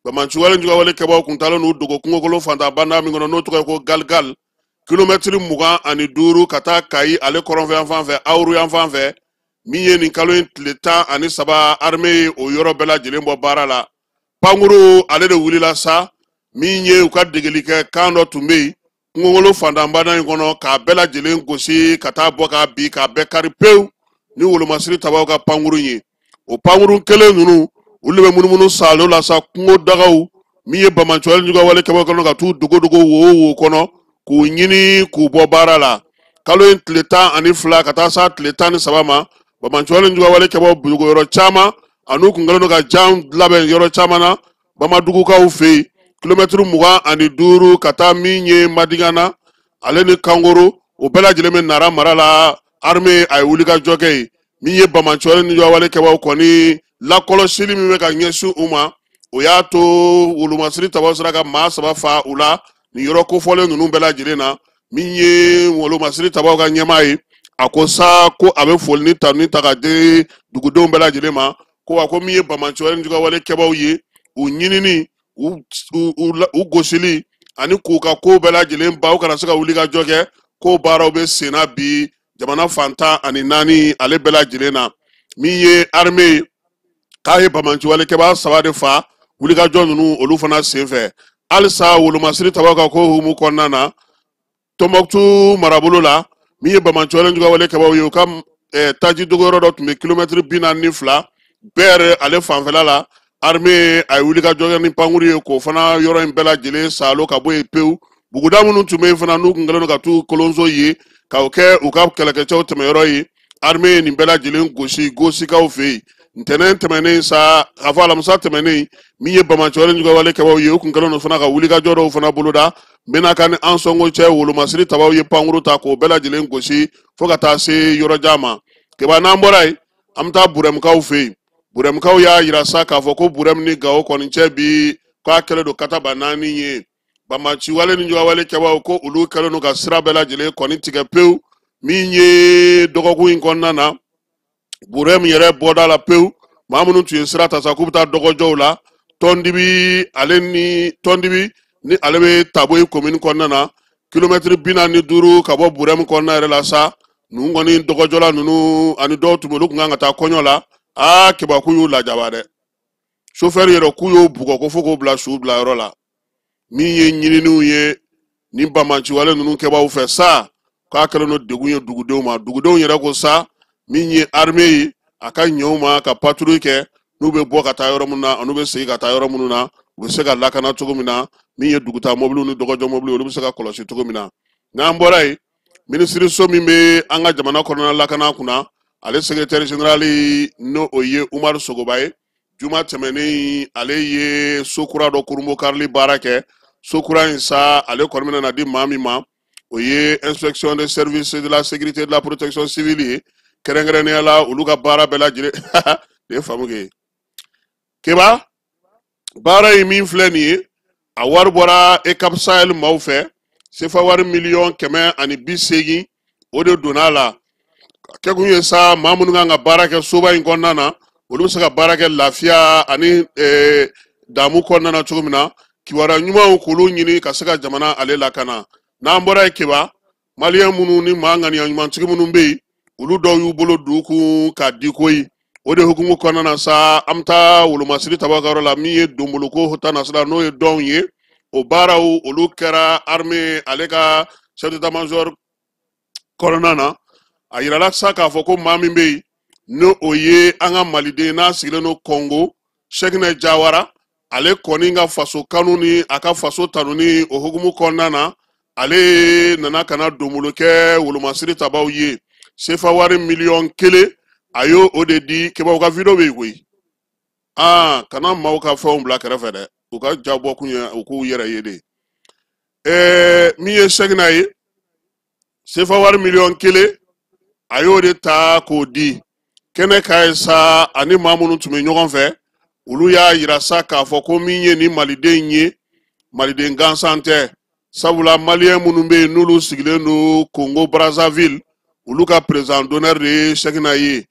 banbaanciwale jugawale kɛbaaw kun taalen n'u dogo kungokolo fantanbanda min kɔnɔ, n'o tɔgɔ ye ko Galgal, kilomɛtiri 25 ka taa Kayi ale kɔrɔnfɛ yan fan fɛ, Awuru yan fan fɛ. Min ye nin kalo in tile 13, armée ye o yɔrɔ bɛɛ lajɛlen bɔ baara la. Pankuru ale de wulila sa, min ye u ka degelikɛ kan dɔ tun bɛ yen kungokolo fantanbanda in kɔnɔ, k'a bɛɛ lajɛlen gosi ka taa bɔ k'a bin, k'a bɛɛ kari pewu ni wolomasiri tabaw ka pankurun ye. O pankurun kelen ninnu, olu de bɛ munumunu saalo la sa kungo dagaw, min ye banbaanciwale jugawale kɛbaaw kɔnɔ, ka t'u dogo dogo wo wo kɔnɔ k'u ɲini k'u bɔ baara la. Kalo in tile 12 ka taa s'a tile 13 ma, banbaanciwale jugawale kɛbaaw dogo yɔrɔ caman, an'u kun kɛlen don ka jan labɛn yɔrɔ caman na Bamadugukaw fɛ yen, kilomɛtiri 25 ka taa min ye Madigana ale ni Kankoro, o bɛɛ lajɛlen bɛ Nara mara la. Armée a ye wulikajɔ kɛ yen. Min ye banbaanciwale ni jugawale kɛbaaw kɔni lakɔlɔsili min bɛ ka ɲɛsin u ma, o y'a to wolomasiri tabaw sera ka maa 3 fa u la nin yɔrɔ kofɔlen ninnu bɛɛ lajɛlen na. Min ye wolomasiri tabaw ka ɲɛmaa ye, a ko sa ko a bɛ foli ni tanuni ta ka di dugudenw bɛɛ lajɛlen ma, ko wa ko min ye banbaanciwale ni jugawale kɛbaaw ye, u ɲinini, u gosili ani k'u ka ko bɛɛ lajɛlen ban, u kana se ka wuli ka jɔ kɛ, k'o baaraw bɛ senna bi jamana fan 14 ale bɛɛ lajɛlen na. Min ye armée ye, k'a ye banbaanciwale kɛbaa 3 de fa wulikajɔ ninnu olu fana senfɛ. Halisa wolomasiri tabaw ka ko hukumu kɔnɔna na, Tɔnbɔkutu marabolo la, min ye banbaanciwale jugawale kɛbaaw ye, u ka taji dogoyɔrɔ dɔ tun bɛ kilomɛtiri 42 Bɛrɛ ale fanfɛla la, armée a ye wulikajɔ kɛ ni pankuru ye k'o fana yɔrɔ in bɛɛ lajɛlen saalo ka bɔ yen pewu. Buguda minnu tun bɛ yen fana, n'u kun kɛlen don ka t'u kolonso ye k'o kɛ u ka kɛlɛkɛcɛw tɛmɛyɔrɔ ye, armée ye nin bɛɛ lajɛlen gosi gosikaw fɛ yen. Ntɛnɛn tɛmɛnen sa, k'a fɔ alamisa tɛmɛnen, min ye banbaanciwale jugawale kɛbaaw ye, u kun kɛlen don fana ka wulikajɔ dɔw fana boloda Menaka ni Ansɔngo cɛ. Wolomasiri tabaw ye pankuru ta k'o bɛɛ lajɛlen gosi fo ka taa se yɔrɔjan ma. Keba, n'an bɔra yen, an bɛ taa Burɛmukaw fɛ yen. Burɛmukaw y'a yira sa k'a fɔ ko Burɛmu ni Gawo kɔni cɛ bi, k'a kɛlen don kataba naani ye. Banbaanciwale ni jugawale kɛbaaw ko olu kɛlen don ka sira bɛɛ lajɛlen kɔni tigɛ pewu. Min ye dɔgɔkun in kɔnɔna na, Burɛmu yɛrɛ bɔda la pewu, maa minnu tun ye sira ta sa k'u bɛ taa dɔgɔjɔw la Tɔndibi, ale ni Tɔndibi ni ale bɛ Taboyi komini kɔnɔna na, kilomɛtiri 45 ka bɔ Burɛmu kɔnɔna yɛrɛ la sa, ninnu kɔni dɔgɔjɔla ninnu ani dɔw tun bɛ, olu tun kan ka taa kɔɲɔ la. Aa, Keba, k'u y'u lajaba dɛ. Sofɛri yɛrɛ, k'u y'o bugɔ ko fo k'o bila su bila yɔrɔ la. Min ye ɲininiw ye ni banbaanciwale ninnu kɛbaaw fɛ sa, k'a kɛlen don degun ye dugudenw ma. Dugudenw yɛrɛ ko sa, min ye armée ye, a ka ɲɛ u ma ka patrouille kɛ, n'u bɛ bɔ ka taa yɔrɔ minnu na an'u bɛ segin ka taa yɔrɔ minnu na, u bɛ se ka lakana cogo min na. Min ye dugutaa mɔbiliw ni dɔgɔjɔ mɔbiliw, olu bɛ se ka kɔlɔsi cogo min na. N'an bɔra yen, Minisiriso min bɛ an ka jamana kɔnɔna lakana kunna, ale secrétaire général n'o o ye Umaru Sogoba ye, juma tɛmɛnen ale ye so kura dɔ kurunbonkarili baara kɛ. So kura in sa, ale kɔni bɛna na di maa min ma, o ye inspection des services de la sécurité de la protection civile ye, kɛrɛnkɛrɛnnenya la olu ka baara bɛɛ lajɛlen de ye faamu kɛ. Keba, baara in min filɛ nin ye, a wari bɔra EUCAP Sahel maaw fɛ, sefa wari 180 million o de donna a la. A kɛkun ye sa, maa minnu kan ka baara kɛ soba in kɔnɔna na, olu bɛ se ka baara kɛ lafiya ani damu kɔnɔna na cogo min na, kibaruya ɲumanw k'olu ɲini ka se ka jamana ale lakana. N'an bɔra yen, Keba, maliyɛn minnu ni maa ŋaniya ɲumantigi minnu bɛ yen, olu dɔw y'u bolo don u kun k'a di koyi. O de hukumu kɔnɔna na sa, an bɛ taa wolomasiri tabakɔrɔ la, min ye donboloko ta nasira, n'o ye dɔnw ye. O baaraw olu kɛra armée ale ka chef d'état major kɔnɔna na. A yirala sa k'a fɔ ko maa min bɛ yen, n'o o ye an ka maliden n'a sigilen don Kɔngo, Sɛkinɛ Jawara, ale kɔni ka faso kanu ni a ka faso tanuni, o hukumu kɔnɔna na, ale nana ka na donbolo kɛ wolomasiri tabaw ye. Sefa wari 1 million a y'o o de di. Kebaw ka vidéo bɛ yen koyi. Aa, kana maaw ka fɛnw bila kɛrɛfɛ dɛ, u ka jabɔ kun ye u k'u yɛrɛ ye de. Min ye Sɛkinɛ ye, sefa wari 1 million a y'o de ta k'o di kɛnɛ ka ye sa. Ani maa minnu tun bɛ ɲɔgɔn fɛ, olu y'a yira sa k'a fɔ ko min ye nin maliden ye, maliden gansan tɛ, sabula maliyɛn minnu bɛ yen n'olu sigilen don Congo Brazzaville, olu ka président d'honneur de ye Sɛkina ye.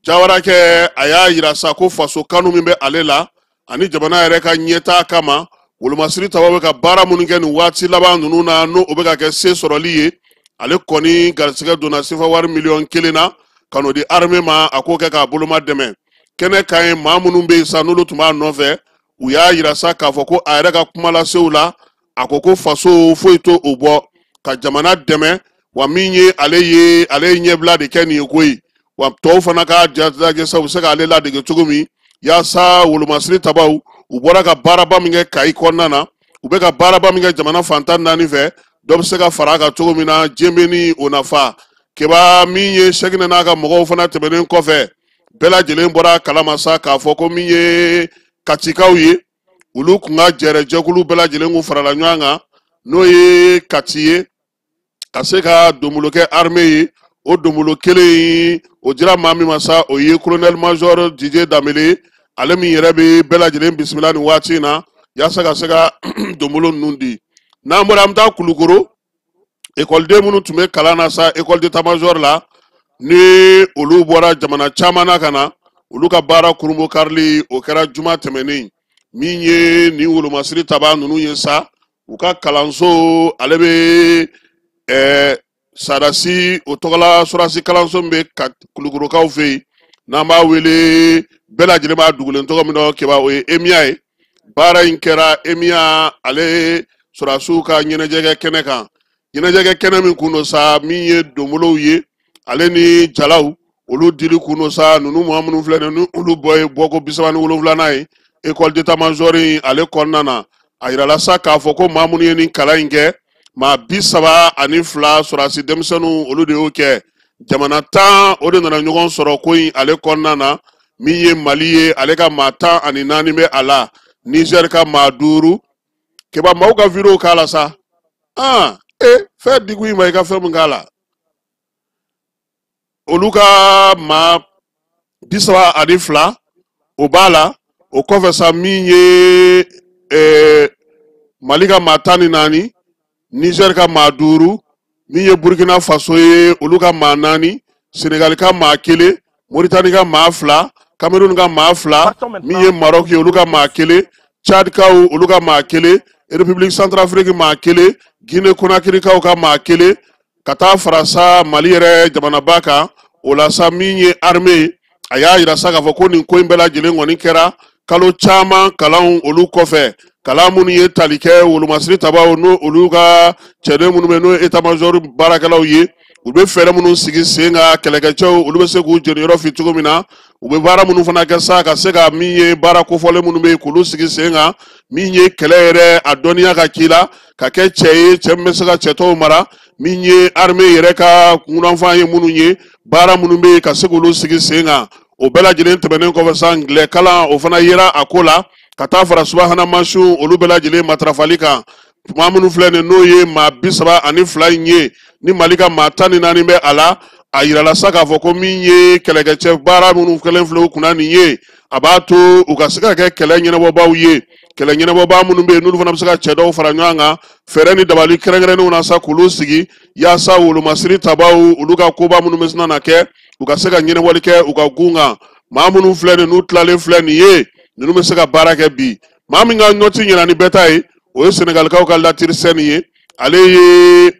Jawarakɛ a y'a yira sa ko faso kanu min bɛ ale la ani jamana yɛrɛ ka ɲɛtaa kama, wolomasiri tabaw bɛ ka baara minnu kɛ nin waati laban ninnu na, n'o o bɛ ka kɛ se sɔrɔli ye, ale kɔni garisɛgɛ donna sefa wari 1 million na ka n'o di armée ma, a k'o kɛ k'a boloma dɛmɛ. Kɛnɛ kan ye, maa minnu bɛ yen sa n'olu tun b'a nɔfɛ, u y'a yira sa k'a fɔ ko a yɛrɛ ka kumalasew la, a ko ko faso foyi t'o o bɔ ka jamana dɛmɛ, wa min ye ale ye, ale ye ɲɛbila de kɛ nin ye koyi. Wa tɔw fana ka lajɛ sa, u bɛ se k'ale ladege cogo min, yaasa wolomasiri tabaw u bɔra ka baaraba min kɛ Kayi kɔnɔna na, u bɛ ka baaraba min kɛ jamana fantan naani fɛ, dɔ bɛ se ka fara a kan cogo min na diɲɛ ni o nafa. Keba, min ye Sɛkinɛ n'a ka mɔgɔw fana tɛmɛnen kɔfɛ, bɛɛ lajɛlen bɔra kalama sa k'a fɔ ko min ye Katikaw ye, olu kun ka jɛrɛjɛkulu bɛɛ lajɛlen kun farala ɲɔgɔn kan, n'o ye Kati ye, ka se ka donbolo kɛ armée ye. O donbolo kelen in, o dira maa min ma sa, o ye colonel major Didier Danbele, ale min yɛrɛ bɛ bɛɛ lajɛlen bisimila nin waati in na, yaasa ka se ka donbolo ninnu di. N'an bɔra, an bɛ taa Kulukoro. Ekɔliden minnu tun bɛ kalan na sa école d'état major la, ni olu bɔra jamana caman na ka na, olu ka baara kurunbo karili o kɛra juma tɛmɛnen. Min ye nin wolomasiri taba ninnu ye sa, u ka kalanso ale bɛ sadasi o tɔgɔla sɔrɔdasi kalanso min bɛ ka Kulukorokaw fɛ yen, n'an b'a wele, bɛɛ lajɛlen b'a dugulen tɔgɔ min dɔn, Keba, o ye EMIA ye. Baara in kɛra EMIA ale sɔrɔdasiw ka ɲɛnajɛkɛ kɛnɛ kan, ɲɛnajɛkɛ kɛnɛ min kun don sa, min ye donbolow ye, ale ni jalaw olu dili kun don sa. Ninnu maa minnu filɛ nin ye, ni olu bɔ ye bɔko 37nan ye école d'état major in ale kɔnɔna na, a yirala sa k'a fɔ ko maa minnu ye nin kalan in kɛ, maa 32 sɔrɔdasi denmisɛnninw, olu de y'o kɛ. Jamana 10 o de nana ɲɔgɔn sɔrɔ ko in ale kɔnɔna na. Min ye Mali ye, ale ka maa 14 bɛ a la, Niger ka maa 5. Keba, maaw ka vidéo k'a la sa. Ah, e fɛn digun in ma, i ka fɛn min k'a la, olu ka maa 32 o b'a la. O kɔfɛ sa, min ye Mali ka maa 14, Niger ka maa 5, min ye Burkina Faso ye, olu ka maa 4, Senegali ka maa 1, Moritani ka maa 2, Cameroun ka maa 2, min ye Maroc ye, olu ka maa 1, Tchadkaw olu ka maa 1, République Centrafrique maa 1, Guinée Conakrykaw ka maa 1, ka taa fara sa Mali yɛrɛ jamanaba kan. O la sa, min ye armée, a y'a yira sa k'a fɔ ko nin ko in bɛɛ lajɛlen kɔni kɛra kalo caman kalanw olu kɔfɛ, kalan minnu ye tali kɛ wolomasiri tabaw n'o olu ka cɛden minnu bɛ, n'o ye état major baarakɛlaw ye, u bɛ fɛɛrɛ minnu sigi sen kan, kɛlɛkɛcɛw olu bɛ se k'u jeniyɔrɔ fi cogo min na, u bɛ baara minnu fana kɛ sa ka se ka min ye baara kofɔlen minnu bɛ yen k'olu sigi sen kan, min ye kɛlɛ yɛrɛ a dɔnniya ka k'i la, ka kɛ cɛ ye, cɛ min bɛ se ka cɛ tɔw mara. Min ye armée yɛrɛ ka kunanfan ye minnu ye baara minnu bɛ yen ka se k'olu sigi sen kan, o bɛɛ lajɛlen tɛmɛnen kɔfɛ sa, ngilɛ kalan o fana yera a ko la ka taa fara subahana mansinw olu bɛɛ lajɛlen matarafali kan. Maa minnu filɛ nin n'o ye maa 32 in ye, ni Mali ka maa 14 bɛ a la, a yirala sa k'a fɔ ko min ye kɛlɛkɛcɛ baara minnu kɛlen filɛ u kunna nin ye, a b'a to u ka se ka kɛ kɛlɛ ɲɛnabɔbaaw ye. Kɛlɛ ɲɛnabɔbaa minnu bɛ yen n'olu fana bɛ se ka cɛ dɔw fara ɲɔgɔn kan fɛɛrɛ ni dabali kɛrɛnkɛrɛnnenw na sa k'olu sigi yaasa wolomasiri tabaw olu ka koba minnu bɛ sina na kɛ, u ka se ka ɲɛnabɔli kɛ u ka gun kan. Maa minnu filɛ nin n'u tilalen filɛ nin ye, ninnu bɛ se ka baara kɛ bi. Maa min ka nɔti ɲɛna ni bɛɛ ta ye, o ye Senegalikaw ka Latiri Sɛni ye. Ale ye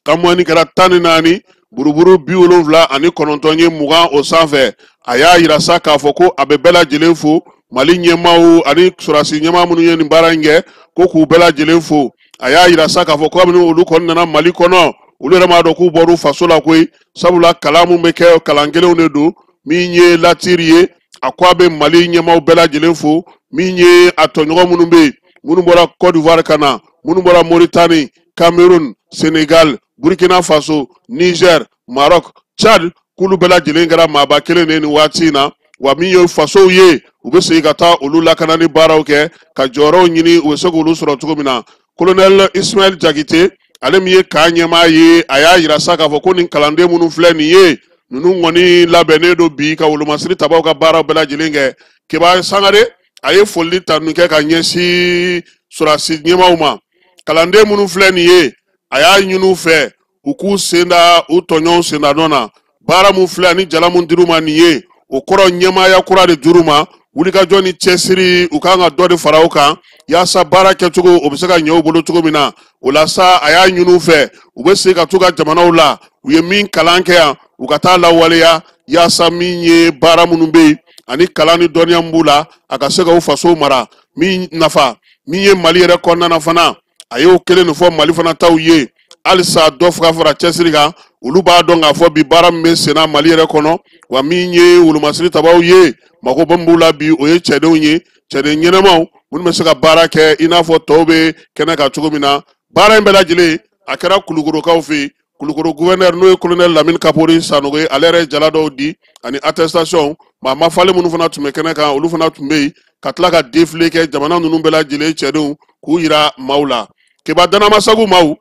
ka mɔni kɛra 14 buruburu 79 ye 20 o sanfɛ. A y'a yira sa k'a fɔ ko a bɛ bɛɛ lajɛlen fo, Mali ɲɛmaaw ani sɔrɔdasi ɲɛmaa minnu ye nin baara in kɛ, ko k'u bɛɛ lajɛlen fo. A y'a yira sa k'a fɔ ko kabini olu kɔni nana Mali kɔnɔ, olu yɛrɛ m'a dɔn k'u bɔr'u faso la koyi, sabula kalan mun bɛ kɛ kalan kelenw de don. Min ye Latiri ye, a ko a bɛ Mali ɲɛmaaw bɛɛ lajɛlen fo. Min ye a tɔɲɔgɔn minnu bɛ yen, minnu bɔra Côte d'Ivoire ka na, minnu bɔra Mauritanie, Cameroun, Sénégal, Burkina Faso, Niger, Maroc, Tchad, k'olu bɛɛ lajɛlen kɛra maaba kelen de ye nin waati in na. Wa min ye fasow ye, u bɛ segin ka taa olu lakanani baaraw kɛ ka jɔyɔrɔw ɲini u bɛ se k'olu sɔrɔ cogo min na. Colonel Ismaël Diakité, ale min ye k'a ɲɛmaa ye, a y'a yira sa k'a fɔ ko nin kalanden minnu filɛ nin ye, ninnu kɔni labɛnnen don bi ka wolomasiri tabaw ka baaraw bɛɛ lajɛlen kɛ. Keba Sangare, a ye foli tanu kɛ ka ɲɛsin sɔrɔdasi ɲɛmaaw ma. Kalanden minnu filɛ nin ye, a y'a ɲini u fɛ u k'u sen da u tɔɲɔgɔnw senda nɔ na. Baara mun filɛ ani jala mun dir'u ma nin ye, o kɔrɔ ɲɛmaaya kura de dir'u ma. Wulikajɔ ni cɛsiri, u kan ka dɔ de fara o kan yaasa baara kɛcogo o bɛ se ka ɲɛ u bolo cogo min na. O la sa, a y'a ɲini u fɛ u bɛ segin ka t'u ka jamanaw la, u ye min kalan kɛ yan, u ka taa lawaleya yaasa min ye baara minnu bɛ yen ani kalan ni dɔnniya min b'u la, a ka se ka u faso mara min nafa. Min ye Mali yɛrɛ kɔnɔna na fana, a y'o kelen de fɔ Mali fana taw ye, halisa dɔ ka fara cɛsiri kan. Olu b'a dɔn k'a fɔ bi baara min bɛ senna Mali yɛrɛ kɔnɔ, wa min ye wolomasiri tabaw ye, mago bɛ min b'u la bi, o ye cɛdenw ye, cɛden ɲɛnamaw minnu bɛ se ka baara kɛ i n'a fɔ tɔw bɛ kɛnɛ kan cogo min na. Baara in bɛɛ lajɛlen a kɛra Kulukorokaw fɛ yen. Kulukoro gouverneur n'o ye colonel Lamine Kapori Sanogo ye, ale yɛrɛ ye jala dɔw di ani attestation. Maa mafalen minnu fana tun bɛ kɛnɛ kan, olu fana tun bɛ yen ka tila ka défilé kɛ jamana ninnu bɛɛ lajɛlen cɛdenw k'u yira maaw la. Keba Danamasagu maaw,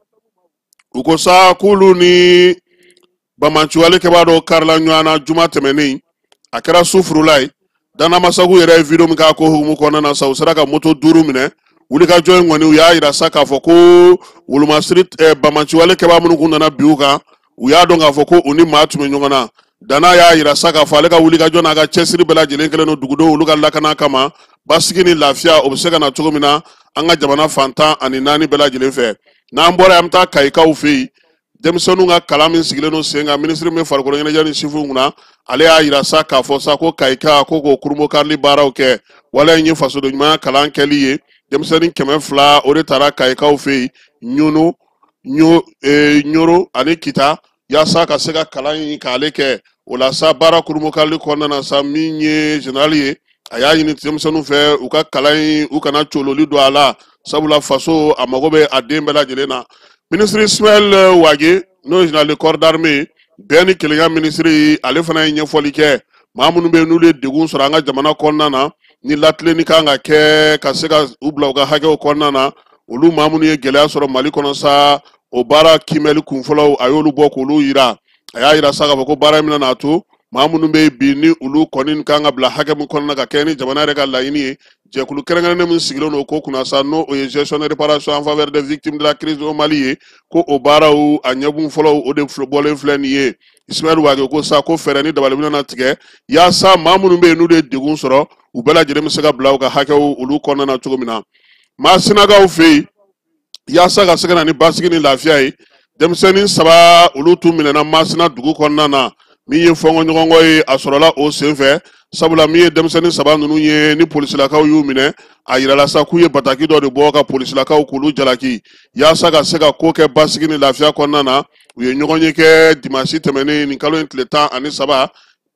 u ko sa k'olu ni bamanciwale kɛbaa dɔw karila ɲɔgɔn na juma tɛmɛnen, a kɛra su furula ye. Danamasagu yɛrɛ ye video min k'a ko hukumu kɔnɔna na sa, u sera ka moto 5 minɛ. Wulikajɔ in kɔni, u y'a yira sa k'a fɔ ko wolomasiri bamanciwale kɛbaa minnu kun nana bin u kan, u y'a dɔn k'a fɔ ko u ni maa tun bɛ ɲɔgɔn na. Dana y'a yira sa k'a fɔ ale ka wulikajɔ n'a ka cɛsiri bɛɛ lajɛlen kɛlen don dugudenw olu ka lakana kama, basigi ni lafiya o bɛ se ka na cogo min na an ka jamana fan 14 bɛɛ lajɛlen fɛ. N'an bɔra yen, an bɛ taa Kayikaw fɛ yen. Denmisɛnninw ka kalan min sigilen don sen kan, minisiri min bɛ farikolo ɲɛnajɛ ni sifinw kunna, ale y'a yira sa k'a fɔ sa ko Kayika ko k'o kurunbokarili baaraw kɛ. Waleya in ye fasoden ɲumanya kalan kɛli ye. Denmisɛnnin 200 o de taara Kayikaw fɛ yen, Ɲono, Ɲoro ani Kita, yaasa ka se ka kalan in k'ale kɛ. O la sa, baara kurunbokarili kɔnɔna na sa, min ye général ye, a y'a ɲini denmisɛnninw fɛ u ka kalan in, u kana cololi don a la, sabula faso a mago bɛ a den bɛɛ lajɛlen na. Minisiri Ismaël Wage, n'o ye général de corps d'armée, bɛn ni kelenya minisiri, ale fana ye ɲɛfɔli kɛ maa minnu bɛ yen n'olu ye degun sɔrɔ an ka jamana kɔnɔna na, ni latilenni kan ka kɛ ka se ka u bila u ka hakɛw kɔnɔna na. Olu maa minnu ye gɛlɛya sɔrɔ Mali kɔnɔ sa, o baara kiimɛli kunfɔlɔw, a y'olu bɔ k'olu yira. A y'a yira sa k'a fɔ ko baara in bɛna n'a to maa minnu bɛ yen bi ni olu kɔni kan ka bila hakɛ min kɔnɔna ka kɛ ni jamana yɛrɛ ka laɲini ye, jɛkulu kɛrɛnkɛrɛnnen min sigilen don o ko kunna sa, n'o o ye gestion de réparation en faveur des victimes de la crise au Mali ye, ko o baaraw a ɲɛkun fɔlɔw o de bɔlen filɛ nin ye. Ismaël Wage ko sa ko fɛɛrɛ ni dabali bɛna na tigɛ yaasa maa minnu bɛ yen n'olu ye degun sɔrɔ, u bɛɛ lajɛlen bɛ se ka bila u ka hakɛw olu kɔnɔna na cogo min na. Masinakaw fɛ yen, yaasa ka se ka na ni basigi ni lafiya ye, denmisɛnnin 3 olu tun minɛna Masina dugu kɔnɔna na. Min ye fɔnkɔɲɔgɔnkɔ ye, a sɔrɔla o senfɛ, sabula min ye denmisɛnnin 3 ninnu ye ni polisilakaw y'u minɛ, a yirala sa k'u ye bataki dɔ de bɔ ka polisilakaw k'olu jalaki yaasa ka se ka ko kɛ basigi ni lafiya kɔnɔna na. U ye ɲɔgɔn ye kɛ dimansi tɛmɛnen nin kalo in tile 13,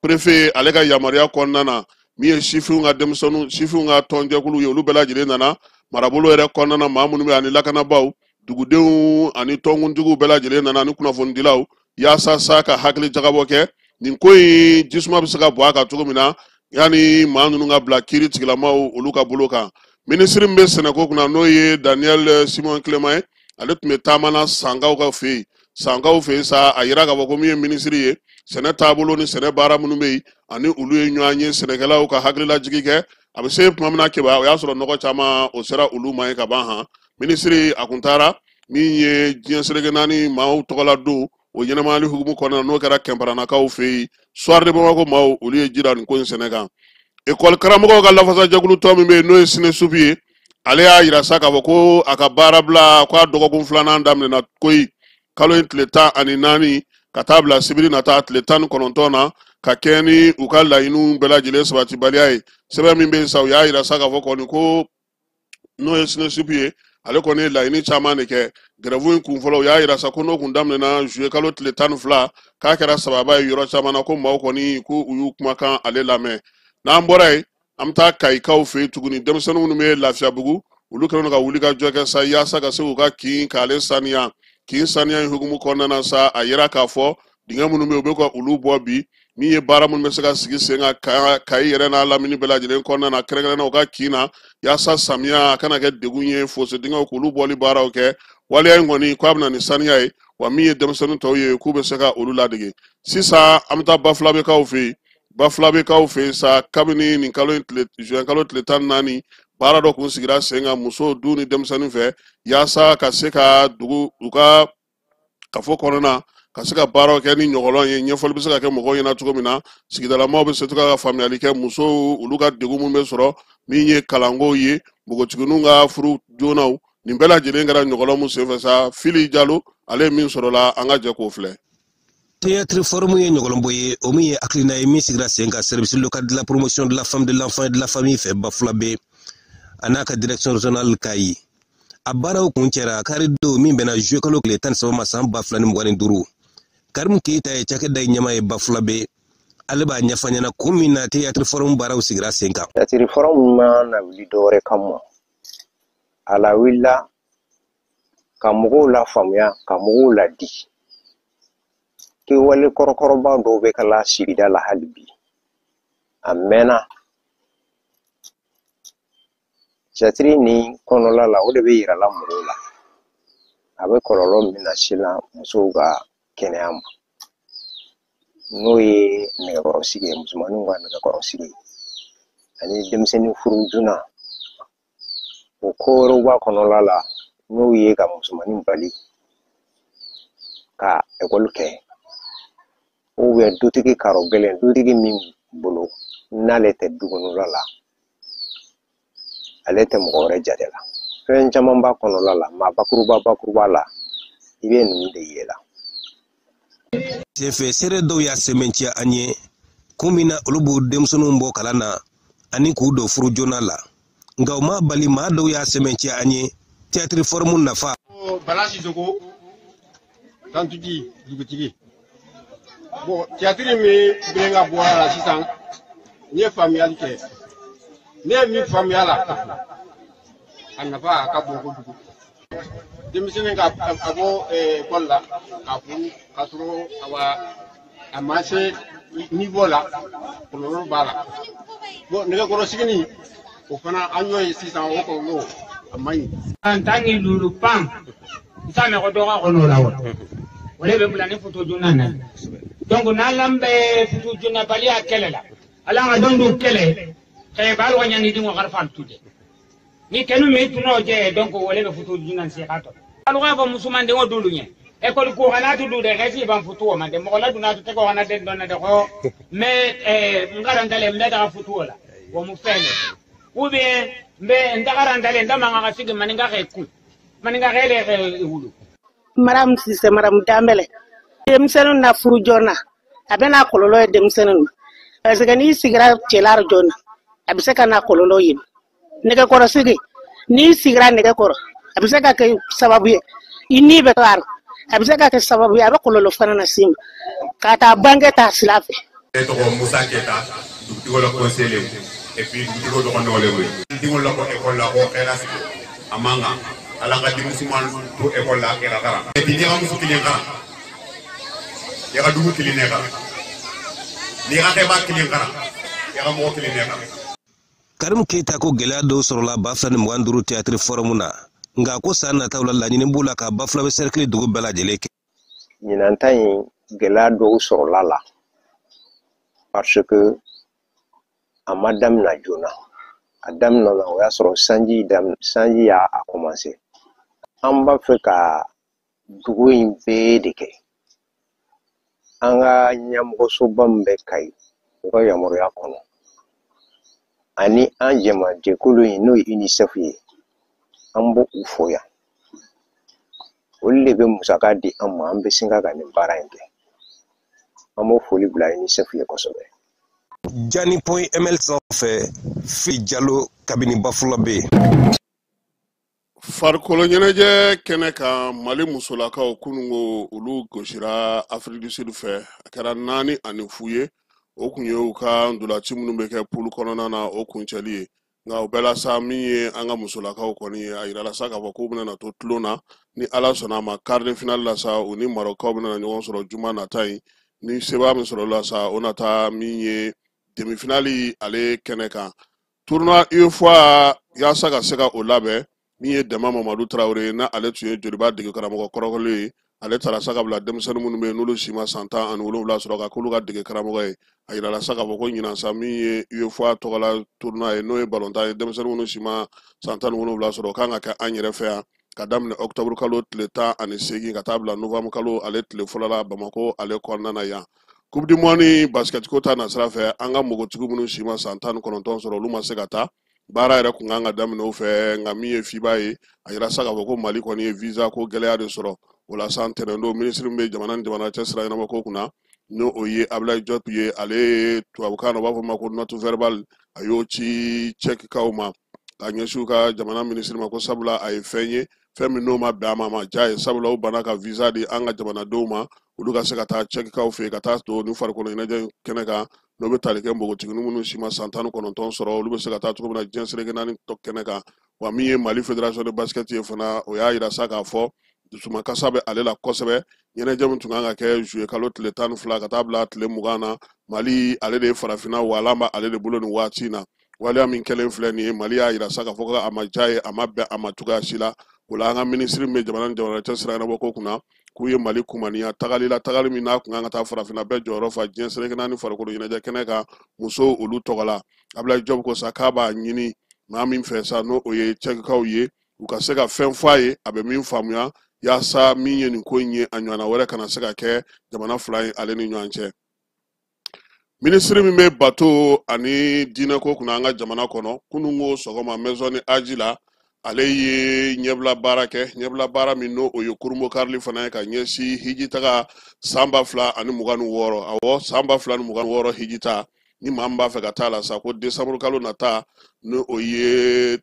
préfet ale ka yamaruya kɔnɔna na. Min ye sifinw ka denmisɛnninw, sifinw ka tɔnjɛkulu ye, olu bɛɛ lajɛlen nana marabolo yɛrɛ kɔnɔna na, maa minnu bɛ ani lakanabaaw Dugudenw ani tɔnkuntigiw bɛɛ lajɛlen nana ni kunnafonidilaw yaasa sa ka hakili jagabɔ kɛ nin ko in jisuma bɛ se ka bɔ a kan cogo min na yanni maa ninnu ka bila kiiri tigilamaw olu ka bolo kan. Minisiri min bɛ sɛnɛko kunna n'o ye Daniel Simon Clément ye, ale tun bɛ taama na Sankaw ka fɛ yen. Sankaw fɛ yen sa, a yira k'a fɔ ko min ye minisiri ye, sɛnɛ taabolo ni sɛnɛ baara minnu bɛ yen ani olu ye ɲɔgɔn ye sɛnɛkɛlaw ka hakililajigi kɛ. A bɛ se tuma min na Keba, o y'a sɔrɔ nɔgɔ caman o sera olu ma ye ka ban han. Minisiri a kun taara min ye diɲɛ seleke naani maaw tɔgɔla don o ɲɛnamayali hukumu kɔnɔna n'o kɛra Kɛnparanakaw fɛ yen. Soir de Bamako maaw olu ye ji da nin ko in sɛnɛ kan. Ekɔli karamɔgɔw ka lafasajɛkulu tɔn min bɛ yen n'o ye SYNESUP ye, ale y'a yira sa k'a fɔ ko a ka baara bila k'a dɔgɔkun filanan daminɛna koyi kalo in tile 14 ka taa bila sibiri nata tile 19 na ka kɛɲɛ ni u ka laɲiniw bɛɛ lajɛlen sabatibaliya ye. Sɛbɛn min bɛ yen sa, u y'a yira sa k'a fɔ kɔni ko n'o ye SYNESUP ye, ale kɔni ye laɲini caman de kɛ. Grève in kun fɔlɔ, u y'a yira sa ko n'o kun daminɛna juillet kalo tile 12 k'a kɛra sababa ye yɔrɔ caman na, ko maaw kɔni ko u y'u kumakan ale lamɛn. N'an bɔra yen, an bɛ taa Kayikaw fɛ yen tuguni. Denmisɛnnin minnu bɛ Lafiyabugu, olu kɛlen don ka wuli ka jɔ kɛ sa yaasa ka se k'u ka kin k'ale saniya. Kin saniya in hukumu kɔnɔna na sa, a yira k'a fɔ dingɛ minnu bɛ yen, u bɛ ka olu bɔ bi. Min ye baara minnu bɛ se ka sigi sen kan Kayi yɛrɛ n'a lamini bɛɛ lajɛlen kɔnɔna na, kɛrɛnkɛrɛnnenya u ka kin na, yaasa samiya a kana kɛ degun ye, fosse dingɛw k'olu bɔli baaraw kɛ. Waleya in kɔni k'a bɛ na ni saniya ye, wa min ye denmisɛnnin tɔw ye k'u bɛ se ka olu ladege. Sisan an bɛ taa Bafulabekaw fɛ yen. Bafulabekaw fɛ yen sa, kabini nin kalo in tile juin kalo tile 14, baara dɔ kun sigira sen kan musow du ni denmisɛnnin fɛ yaasa ka se ka dugu u ka kafo kɔnɔna ka se ka baaraw kɛ ni ɲɔgɔlɔn ye. Ɲɛfɔli bɛ se ka kɛ mɔgɔw ɲɛna cogo min na, sigidalamaw bɛ se ka faamuyali kɛ musow olu ka degun min bɛ sɔrɔ min ye kalanko ye, npogotigininw ka furu joonaw, nin bɛɛ lajɛlen kɛra ɲɔgɔlɔn min senfɛ sa. Fili Jalo ale ye min sɔrɔla, an ka jɛ k'o filɛ. Théâtre forum ye ɲɔgɔlɔnbɔ ye, o min ye hakilina ye min sigira sen kan service local de la promotion de la femme, de l'enfant et de la famille fɛ Bafulabe a n'a ka direction régionale Kayi. A baaraw kun cɛra kari don min bɛnna juillet kalo tile 13 ma san 2025. Karim Keita ye cakɛda in ɲɛmaa ye Bafulabe, ale b'a ɲɛfɔ ɲɛna kun min na théâtre forum baaraw sigira sen kan. Théâtre forum ma na wuli dɔwɛrɛ kama, a lawulila ka mɔgɔw lafaamuya, ka mɔgɔw ladi. Kɛwale kɔrɔkɔrɔba dɔw bɛ kala sigida la hali bi, a mɛnna. Théâtre nin kɔnɔla la, o de bɛ yirala mɔgɔw la a bɛ kɔlɔlɔ min lase la musow ka kɛnɛya ma, n'o ye nɛgɛkɔrɔsigi ye, musomaninw ka nɛgɛkɔrɔsigi ani denmisɛnnin furu joona. O ko wɛrɛw b'a kɔnɔla la, n'o ye ka musomanin bali ka ekɔli kɛ, ou bien dutigi karo gɛlɛn, dutigi min bolo n'ale tɛ du kɔnɔla la, ale tɛ mɔgɔ wɛrɛ jate la. Fɛn caman b'a kɔnɔla la, maa bakuruba bakuruba la, i bɛ ninnu de ye la. Senfɛ seere dɔw y'a sɛmɛntiya an ye kun min na olu b'u denmisɛnninw bɔ kalan na ani k'u don furu joona la, nka o ma bali maa dɔw y'a sɛmɛntiya an ye théâtre forum nafa. Bala Sisoko, tantigi dugutigi. Bon, théâtre min bɛ ka bɔ a la sisan, n ye faamuyali kɛ. Ne ye min faamuya la, a nafa a ka bon kojugu. Denmisɛnnin ka a bɔ ekɔli la k'a furu k'a sɔrɔ a ma se niveau la, kɔlɔlɔ b'a la. Bon, nɛgɛkɔrɔsigi nin, o fana an y'o ye sisan, o kɔlɔlɔ a man ɲi. An tan ni duuru pan, n t'a mɛn ko dɔ ka kɔnɔ o la wa? O de bɛ bila ni futu joona na. Donc n'Ala bɛ futu joona baliya kɛlɛ la, Ala ka dɔn dun kɛlɛ, kɛ b'a lɔ ɲani di ŋɔ fan tuje. Ni kenu mi tuno je, donc o le bɛ futu joona se ka to. Alu ka fɔ musoman den o dulu ɲɛ. École ko kana tu du de resi ban futu o ma de mɔgɔ la duna tu tɛ ko kana den dɔn na de ko mais n garantale n bɛ taga futu o la. O mu fɛn de. Ou bien n bɛ n tagarantale n da man ka sigi maninka kɛ kun. Maninka kɛ le kɛ wulu. Madame Cissé, Madame Dambélé. Denmisɛnninw na furu joona, a bɛ n'a kɔlɔlɔ ye denmisɛnninw ma. Parce que n'i sigira cɛla joona, a bɛ se ka n'a kɔlɔlɔ ye. Nɛgɛkɔrɔsigi, n'i sigira nɛgɛkɔrɔ, a bɛ se ka kɛ sababu ye i ni bɛ to a rɔ. A bɛ se ka kɛ sababu ye a bɛ kɔlɔlɔ fana lase i ma ka taa bange ta sira fɛ. Ne tɔgɔ Musa Keta, dugutigi la conseiller et puis dugutigi dɔgɔ nɔgɔlen ye. Diŋo la ko école la ko xeela sigi a man kan. Ala ka denmusoman to ekɔli la i ka kalan n'i ka muso kelen kalan i ka dugu kelen ne kalan n'i ka kɛba kelen kalan i ka mɔgɔ kelen ne kalan. Karimu Keyita ko gɛlɛya dɔw sɔrɔla 2025 théâtre forum na, nka ko san nataw la laɲini b'u la ka Bafulabe cercle dugu bɛɛ lajɛlen kɛ. Ɲinan ta in gɛlɛya dɔw sɔrɔla la parce que a ma daminɛ joona. A daminɛ na o y'a sɔrɔ sanji y'a commencé. An b'a fɛ ka dugu in bɛɛ de kɛ. An ka ɲɛmɔgɔsoba min bɛ Kayi, u ka yamaruya kɔnɔ, ani an jɛmajɛkulu in n'o ye UNICEF ye, an b'o u fo yan. Olu de bɛ musaka di an ma, an bɛ sin ka nin baara in kɛ. An b'o foli bila UNICEF ye kosɛbɛ. Jani point ml sanfɛ, Fili Jalo kabini Bafulabe. Farikolo ɲɛnajɛ kɛnɛ kan, Mali musolakaw kununko olu gosira Afrique du Sud fɛ, a kɛra 4-0 ye. O kun ye u ka ndolaci minnu bɛ kɛ poule kɔnɔna na o kuncɛli ye. Nka o bɛɛ la sa, min ye an ka musolakaw kɔni ye, a yirala sa k'a fɔ k'u bɛna to tulon na ni Ala sɔnna a ma quart de finale la sa, u ni Marɔkaw bɛna ɲɔgɔn sɔrɔ juma nata in. Ni sebaa min sɔrɔ la sa, o nata min ye demi finale ale kɛnɛ kan. Tournoi UEFOA yaasa ka se ka o labɛn, min ye Dɛmɛ Mamadu Tarawele n'a ale tun ye Joliba dege karamɔgɔ kɔrɔkɔlen ye, ale taara sa ka bila denmisɛnnin minnu bɛ yen n'olu si ma san 17 sɔrɔ ka k'olu ka dege karamɔgɔ ye. A yirala sa k'a fɔ ko ɲinan sa, min ye UEFOA tɔgɔla tournoi ye, n'o ye balontan ye, denmisɛnnin minnu si ma san 17 sɔrɔ, o kan ka kɛ an yɛrɛ fɛ yan ka daminɛ octobre kalo tile 18 ka taa bila novembre kalo ale tile fɔlɔ la Bamakɔ ale kɔnɔna na yan. Coupe du monde basket ko ta nasira fɛ, an ka npogotigi minnu si ma san 19 sɔrɔ, olu ma se ka taa. Baara yɛrɛ kun kan ka daminɛ o fɛ, nka min ye FIBA ye, a yira sa k'a fɔ ko Mali kɔni ye visa ko gɛlɛya de sɔrɔ. O la san tɛnɛn don, minisiri min bɛ jamana ni jamana cɛ sira ɲɛnabɔ ko kunna, n'o o ye Abdoulaye Diop ye, ale ye tubabukan na u b'a fɔ ma ko note verbale, a y'o ci Tchèquekaw ma ka ɲɛsin u ka jamana minisiri ma, ko sabula a ye fɛn ye, fɛn min n'o ma bɛn a ma, a ma diya ye, sabula u banna ka visa di an ka jamanadenw ma, olu ka se ka taa Tchèquekaw fɛ yen ka taa don ni farikolo ɲɛnajɛ kɛnɛ kan, n'o bɛ tali kɛ npogotiginin minnu si ma san 19 sɔrɔ, olu bɛ se ka taa cogo min na diɲɛ seleke naani kɛnɛ kan. Wa min ye Mali fédération de basket ye fana, o y'a yira sa k'a fɔ dusumakasa bɛ ale la kosɛbɛ. Ɲɛnajɛ min tun kan ka kɛ juillet kalo tile 12 ka taa bila tile 20 na, Mali ale de ye farafinna walan bɛ ale de bolo nin waati in na. Waleya min kɛlen filɛ nin ye, Mali y'a yira sa k'a fɔ ko a ma diya ye, a ma bɛn a ma cogoya si la. O la an ka minisiri min bɛ jamana ni jamana cɛ sira ɲɛnabɔ ko kunna, k'u ye Mali kumaniya tagali la, tagali min n'a kun kan ka taa farafinna bɛɛ jɔyɔrɔ fa diɲɛ seleke naani farikolo ɲɛnajɛ kɛnɛ kan musow olu tɔgɔ la. Abdoulaye Diop ko sa k'a b'a ɲini maa min fɛ sa, n'o o ye Tchèquekaw ye, u ka se ka fɛn fɔ a ye a bɛ min faamuya, yaasa min ye nin ko in ye a ɲɔgɔnna wɛrɛ kana se ka kɛ jamana fila in ale ni ɲɔgɔn cɛ. Minisiri min bɛ bato ani diinɛko kunna an ka jamana kɔnɔ, kununko sɔgɔma maison de Hadj la, ale ye ɲɛbila baara kɛ, ɲɛbila baara min n'o o ye kurunbo karili fana ye ka ɲɛsin hiji taga san 2026. Awɔ, san 2026 hiji ta, ni maa min b'a fɛ ka taa la sa, ko décembre kalo nata, n'o o ye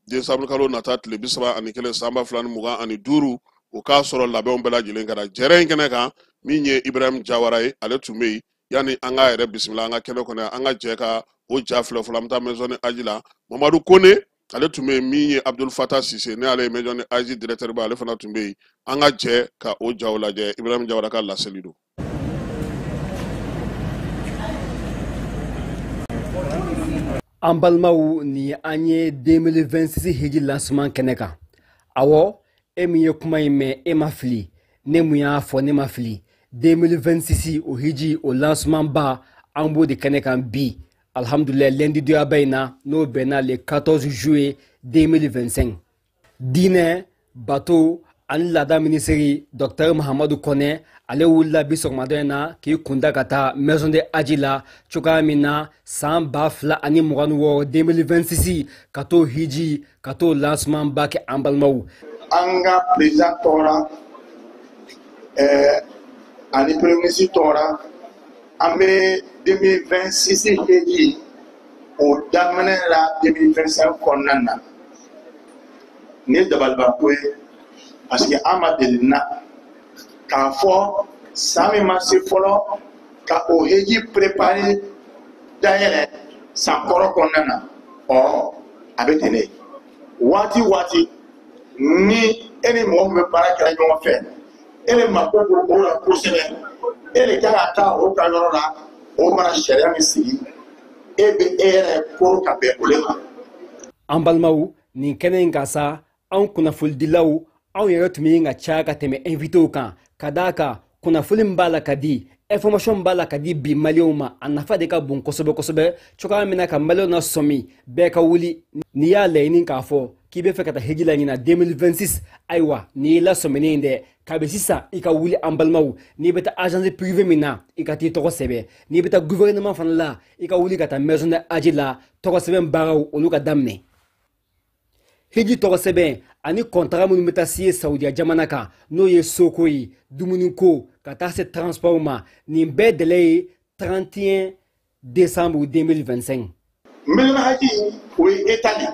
décembre kalo nata tile 31 san 2025, o k'a sɔrɔ labɛnw bɛɛ lajɛlen kɛra. Jɛrɛ in kɛnɛ kan, min ye Ibrahim Jawara ye, ale tun bɛ yen. Yanni an k'a yɛrɛ bisimila an ka kɛnɛ kɔnɔ, an ka jɛ ka o ja filɛ fɔlɔ. An bɛ taa maison de Hadj la. Mamadu Kone ale tun bɛ yen, min ye Abdul Fatah Sise, ne ale ye maison de Hadj directeur ba, ale fana tun bɛ yen. An ka jɛ ka o jaw lajɛ. Ibrahim Jawara ka laseli don. An balimaw, ni an ye 2026 hiji lancement kɛnɛ kan. Awɔ, e min ye kuma in mɛn, e ma fili. Ne mun y'a fɔ, ne ma fili. 2026 o hiji o lancement ba, an b'o de kɛnɛ kan bi. Alhamdulillah, lundi doyaba in na, n'o bɛnna le 14 juillet 2025. Diinɛ, bato ani laada minisiri Docteur Mahamadu Kɔnɛ, ale wulila bi sɔgɔmada in na k'i kunda ka taa maison de Hadj la cogoya min na san 2026 2026 ka t'o hiji ka t'o lancement ba kɛ an balimaw. An ka président tɔgɔ ani premier ministre tɔgɔ la, an bɛ 2026 hiji o daminɛ la 2025 kɔnɔna na. Nin ye dabalibanko ye, parce que an ma deli na k'a fɔ san min ma se fɔlɔ ka o hiji préparer dayɛlɛ san kɔrɔ kɔnɔna na. Ɔ a bɛ ten de, waati waati Ni e ni mɔgɔ min bɛ baara kɛra ɲɔgɔn fɛ, e de mako b'o la kosɛbɛ, e de kan ka taa o ka yɔrɔ la, o mana sariya min sigi, e bɛ e yɛrɛ koro ka bɛn o de ma. An balimaw, nin kɛnɛ in kan sa, anw kunnafonidilaw, anw yɛrɛ tun bɛ ka caya ka tɛmɛ invitéw kan, ka d'a kan kunnafoni min b'a la ka di, information b'a la ka di bi maliyɛnw ma, a nafa de ka bon kosɛbɛ kosɛbɛ. Cogoya min na ka maliyɛnw na sɔmi, bɛɛ ka wuli. N'i y'a laɲini k'a fɔ k'i bɛ fɛ ka taa hiji la ɲina 2026, ayiwa n'i y'i lasɔminen dɛ, kabi sisan i ka wuli. An balimaw, n'i bɛ taa agence privée min na, i ka t'i tɔgɔ sɛbɛn. N'i bɛ taa gouvernement fana la, i ka wuli ka taa maison de hajj la, tɔgɔ sɛbɛn baaraw olu ka daminɛ. Hiji tɔgɔ sɛbɛn ani kɔntara minnu bɛ taa siye Saudiya jamana kan, n'o ye soko ye, dumuniko, ka taa se transport ma, nin bɛɛ délai ye 31 décembre 2025. Maison hajj o ye état de ye.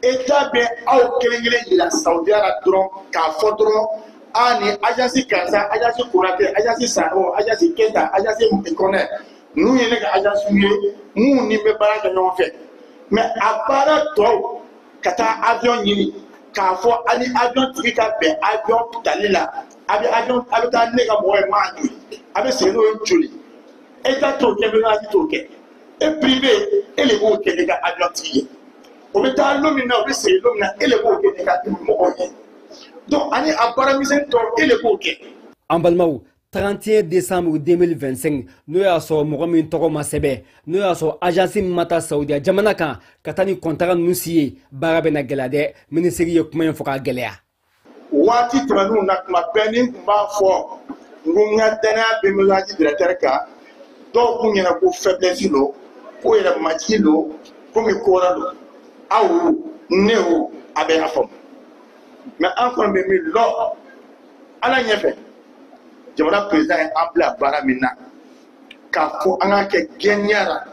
État bɛ aw kelen kelen yira Saudiya la dɔrɔn k'a fɔ dɔrɔn a ni agence karisa, agence Konate, agence Sanogo, agence Keyita, agence Kɔnɛ, ninnu ye ne ka agence ye minnu ni bɛ baara kɛ ɲɔgɔn fɛ. Mais a baara tɔw, ka taa avion ɲini k'a fɔ a ni avion tigi ka bɛn avion tali la, a bɛ avion, a bɛ taa ne ka mɔgɔ ye maa joli, a bɛ segin n'o ye joli, état t'o kɛ, maison hajj t'o kɛ. E privé, e de b'o kɛ n'i ka avion tigi ye. O bɛ taa don min na, o bɛ segin don min na, e de b'o kɛ n'i ka mɔgɔw ye. Donc ani a baaramisɛnnin tɔw, e de b'o kɛ. An balimaw, 31 décembre 2025, n'o y'a sɔrɔ mɔgɔ min tɔgɔ ma sɛbɛn, n'o y'a sɔrɔ agence min ma taa Saudiya jamana kan ka taa ni kɔntara ninnu si ye, baara bɛ na gɛlɛya dɛ. Minisiri ye kuma in fɔ k'a gɛlɛya. Waati tɛmɛnenw na, tuma bɛɛ ni n tun b'a fɔ n ko n ka danaya bɛ maison hajj directeur kan, dɔw kun ɲɛna ko faiblesse don, ko yɛrɛ majigin don, komi ko wɛrɛ don. Aw ne o a bɛ y'a faamu, mais an kɔni bɛ min lɔ ala ɲɛfɛ, jamana président ye an bila baara min na, k'a fɔ an ka kɛ gɛnya la,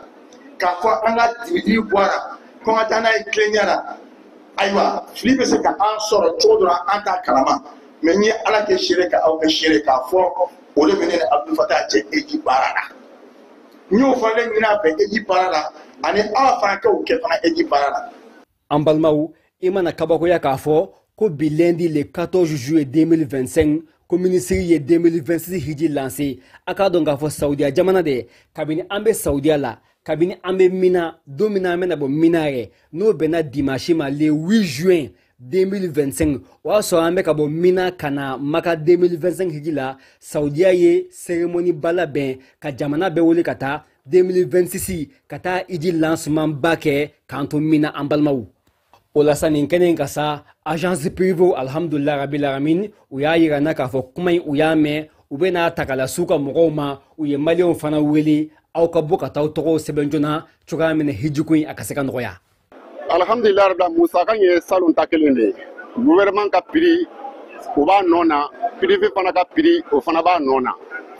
k'a fɔ an ka dibi bɔ a la, ko an ka taa n'a ye tilenya la. Ayiwa, fili bɛ se ka an sɔrɔ cogo dɔ la, an t'a kalama, mais n ye ala kɛ seere ka aw kɛ seere k'a fɔ o de bɛ ne ni Abdul Fatah cɛ eji baara la. N y'o fana ɲini a fɛ eji baara la, ani aw fana k'o kɛ fana eji baara la. An balimaw, i mana kabakoya k'a fɔ ko bi lundi le 14 juillet 2025, ko minisiri ye 2026 hiji lancé. A k'a dɔn k'a fɔ Saudiya jamana dɛ, kabini an bɛ Saudiya la, kabini an bɛ Mina, don min na an bɛna bɔ Mina yɛrɛ, n'o bɛnna dimanche ma le 8 juin 2025, o y'a sɔrɔ an bɛ ka bɔ Mina ka na Maka 2025 hiji la. Saudiya ye cérémonie ba labɛn ka jamana bɛɛ wele ka taa 2026 ka taa hiji lancement ba kɛ k'an to Mina. An balimaw, o la sa, nin kɛnɛ in ka sa, agence privée, alhamdulilah rabil alamin, u y'a yira n na k'a fɔ kuma in u y'a mɛn, u bɛ n'a ta ka lase u ka mɔgɔw ma. U ye maliyɛnw fana wele, aw ka bɔ ka taa aw tɔgɔw sɛbɛn joona, cogoya min na hijiko in a ka se ka nɔgɔya. Alhamdulilah rabbil, musaka ye salon ta kelen de ye. Gouvernement ka prix o b'a nɔ na, privé fana ka prix o fana b'a nɔ na.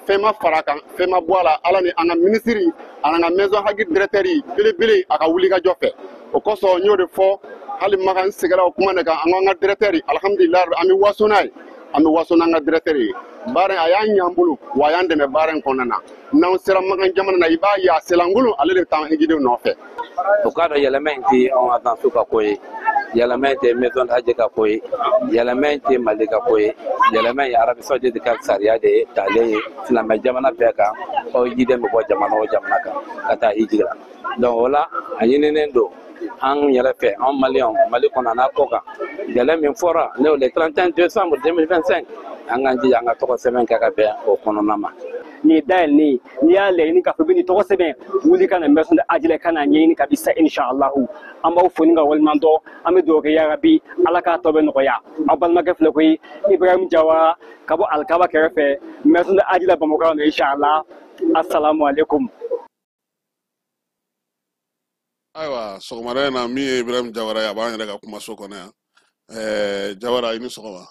Fɛn ma fara kan, fɛn ma bɔ a la. Ala ni an ka minisiri ani an ka maison hajj directeur belebele a ka wulikajɔ fɛ, o kosɔn n y'o de fɔ. Hali makan n seginna o kuma de kan. An ko an ka directeur, alhamdulilah, an bɛ waso n'a ye, an bɛ waso n'an ka directeur ye. Baara in a y'an ɲɛ an bolo, wa a y'an dɛmɛ baara in kɔnɔna na. N'an sera makan jamana na, i b'a ye a selankolon, ale de bɛ taa hijidenw nɔfɛ. O k'a dɔn, yɛlɛma in tɛ anw agence ka ko ye, yɛlɛma in tɛ maison hajj ka ko ye, yɛlɛma in tɛ Mali ka ko ye, yɛlɛma in ye Arabie Saoudite ka sariya de ye talen ye silamɛ jamana bɛɛ kan. Ɔ hijiden bɛ bɔ jamana o jamana kan ka taa hiji la. Donc o la, a ɲininen don an yɛrɛ fɛ, anw maliyɛnw, Mali kɔnɔ n'a kɔ kan, gɛlɛn min fɔra n'o le 31 décembre 2025, an k'an jija an ka tɔgɔ sɛbɛn kɛ ka bɛn o kɔnɔna ma. Nin ye dayɛlɛlen ye. N'i y'a laɲini k'a fɔ i bɛ nin tɔgɔ sɛbɛn, wuli ka na maison de hajj la ka n'a ɲɛɲini ka bi sa. Inshallahu, an b'aw fo ni ka waleɲuman dɔn. An bɛ dugawu kɛ, yarabi ala k'a tɔ bɛ nɔgɔya. Aw balimakɛ filɛ koyi, Ibrahim Jawara, ka bɔ Alikaba kɛrɛfɛ, maison de hajj la Bamakɔ yan nɔ. Inshallah, assalamu alaikum. Ayiwa, sɔgɔmada in na, min ye Ibrahim Jawara ye, a b'an yɛrɛ ka kumaso kɔnɔ yan. Jawara, i ni sɔgɔma.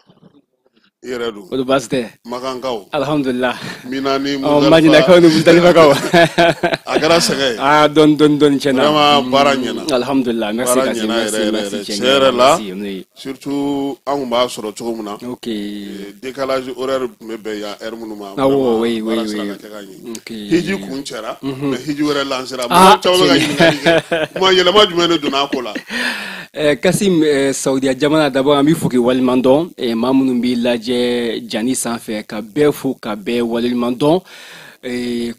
I yɛrɛ dun? O baasi tɛ. Makankaw? Alhamdulilah. Mina ni Ɔ Majinakaw ni Muzdalifakaw. A kɛra sɛgɛn ye. Aa, dɔɔni dɔɔni dɔɔni, tiɲɛ na. Vraiment, baara ɲɛna. Alhamdulilah, merci. Baara Kassim, ɲɛna merci, yɛrɛ yɛrɛ merci, yɛrɛ. tiɲɛ Tiɲɛ yɛrɛ la, merci, oui. Surtout an kun b'a sɔrɔ cogo min na. Décalage horaire tun bɛ bɛn yan heure minnu ma. Awɔ, Vraiment, oui, baara oui. sera ka kɛ ka ɲɛ. Hiji kun cɛra, mais hiji wɛrɛ lancera. Ah, Mɔgɔ caman bɛ ka tiɲɛ. ɲininkali kɛ. Kuma yɛlɛma jumɛn de donna a ko la? Kasim, Saudiya jamana, d'abord an b'i fo k'i waleɲuman dɔn, maa minnu b'i lajɛ jani sanfɛ, ka bɛɛ fo ka bɛɛ waleɲuman dɔn.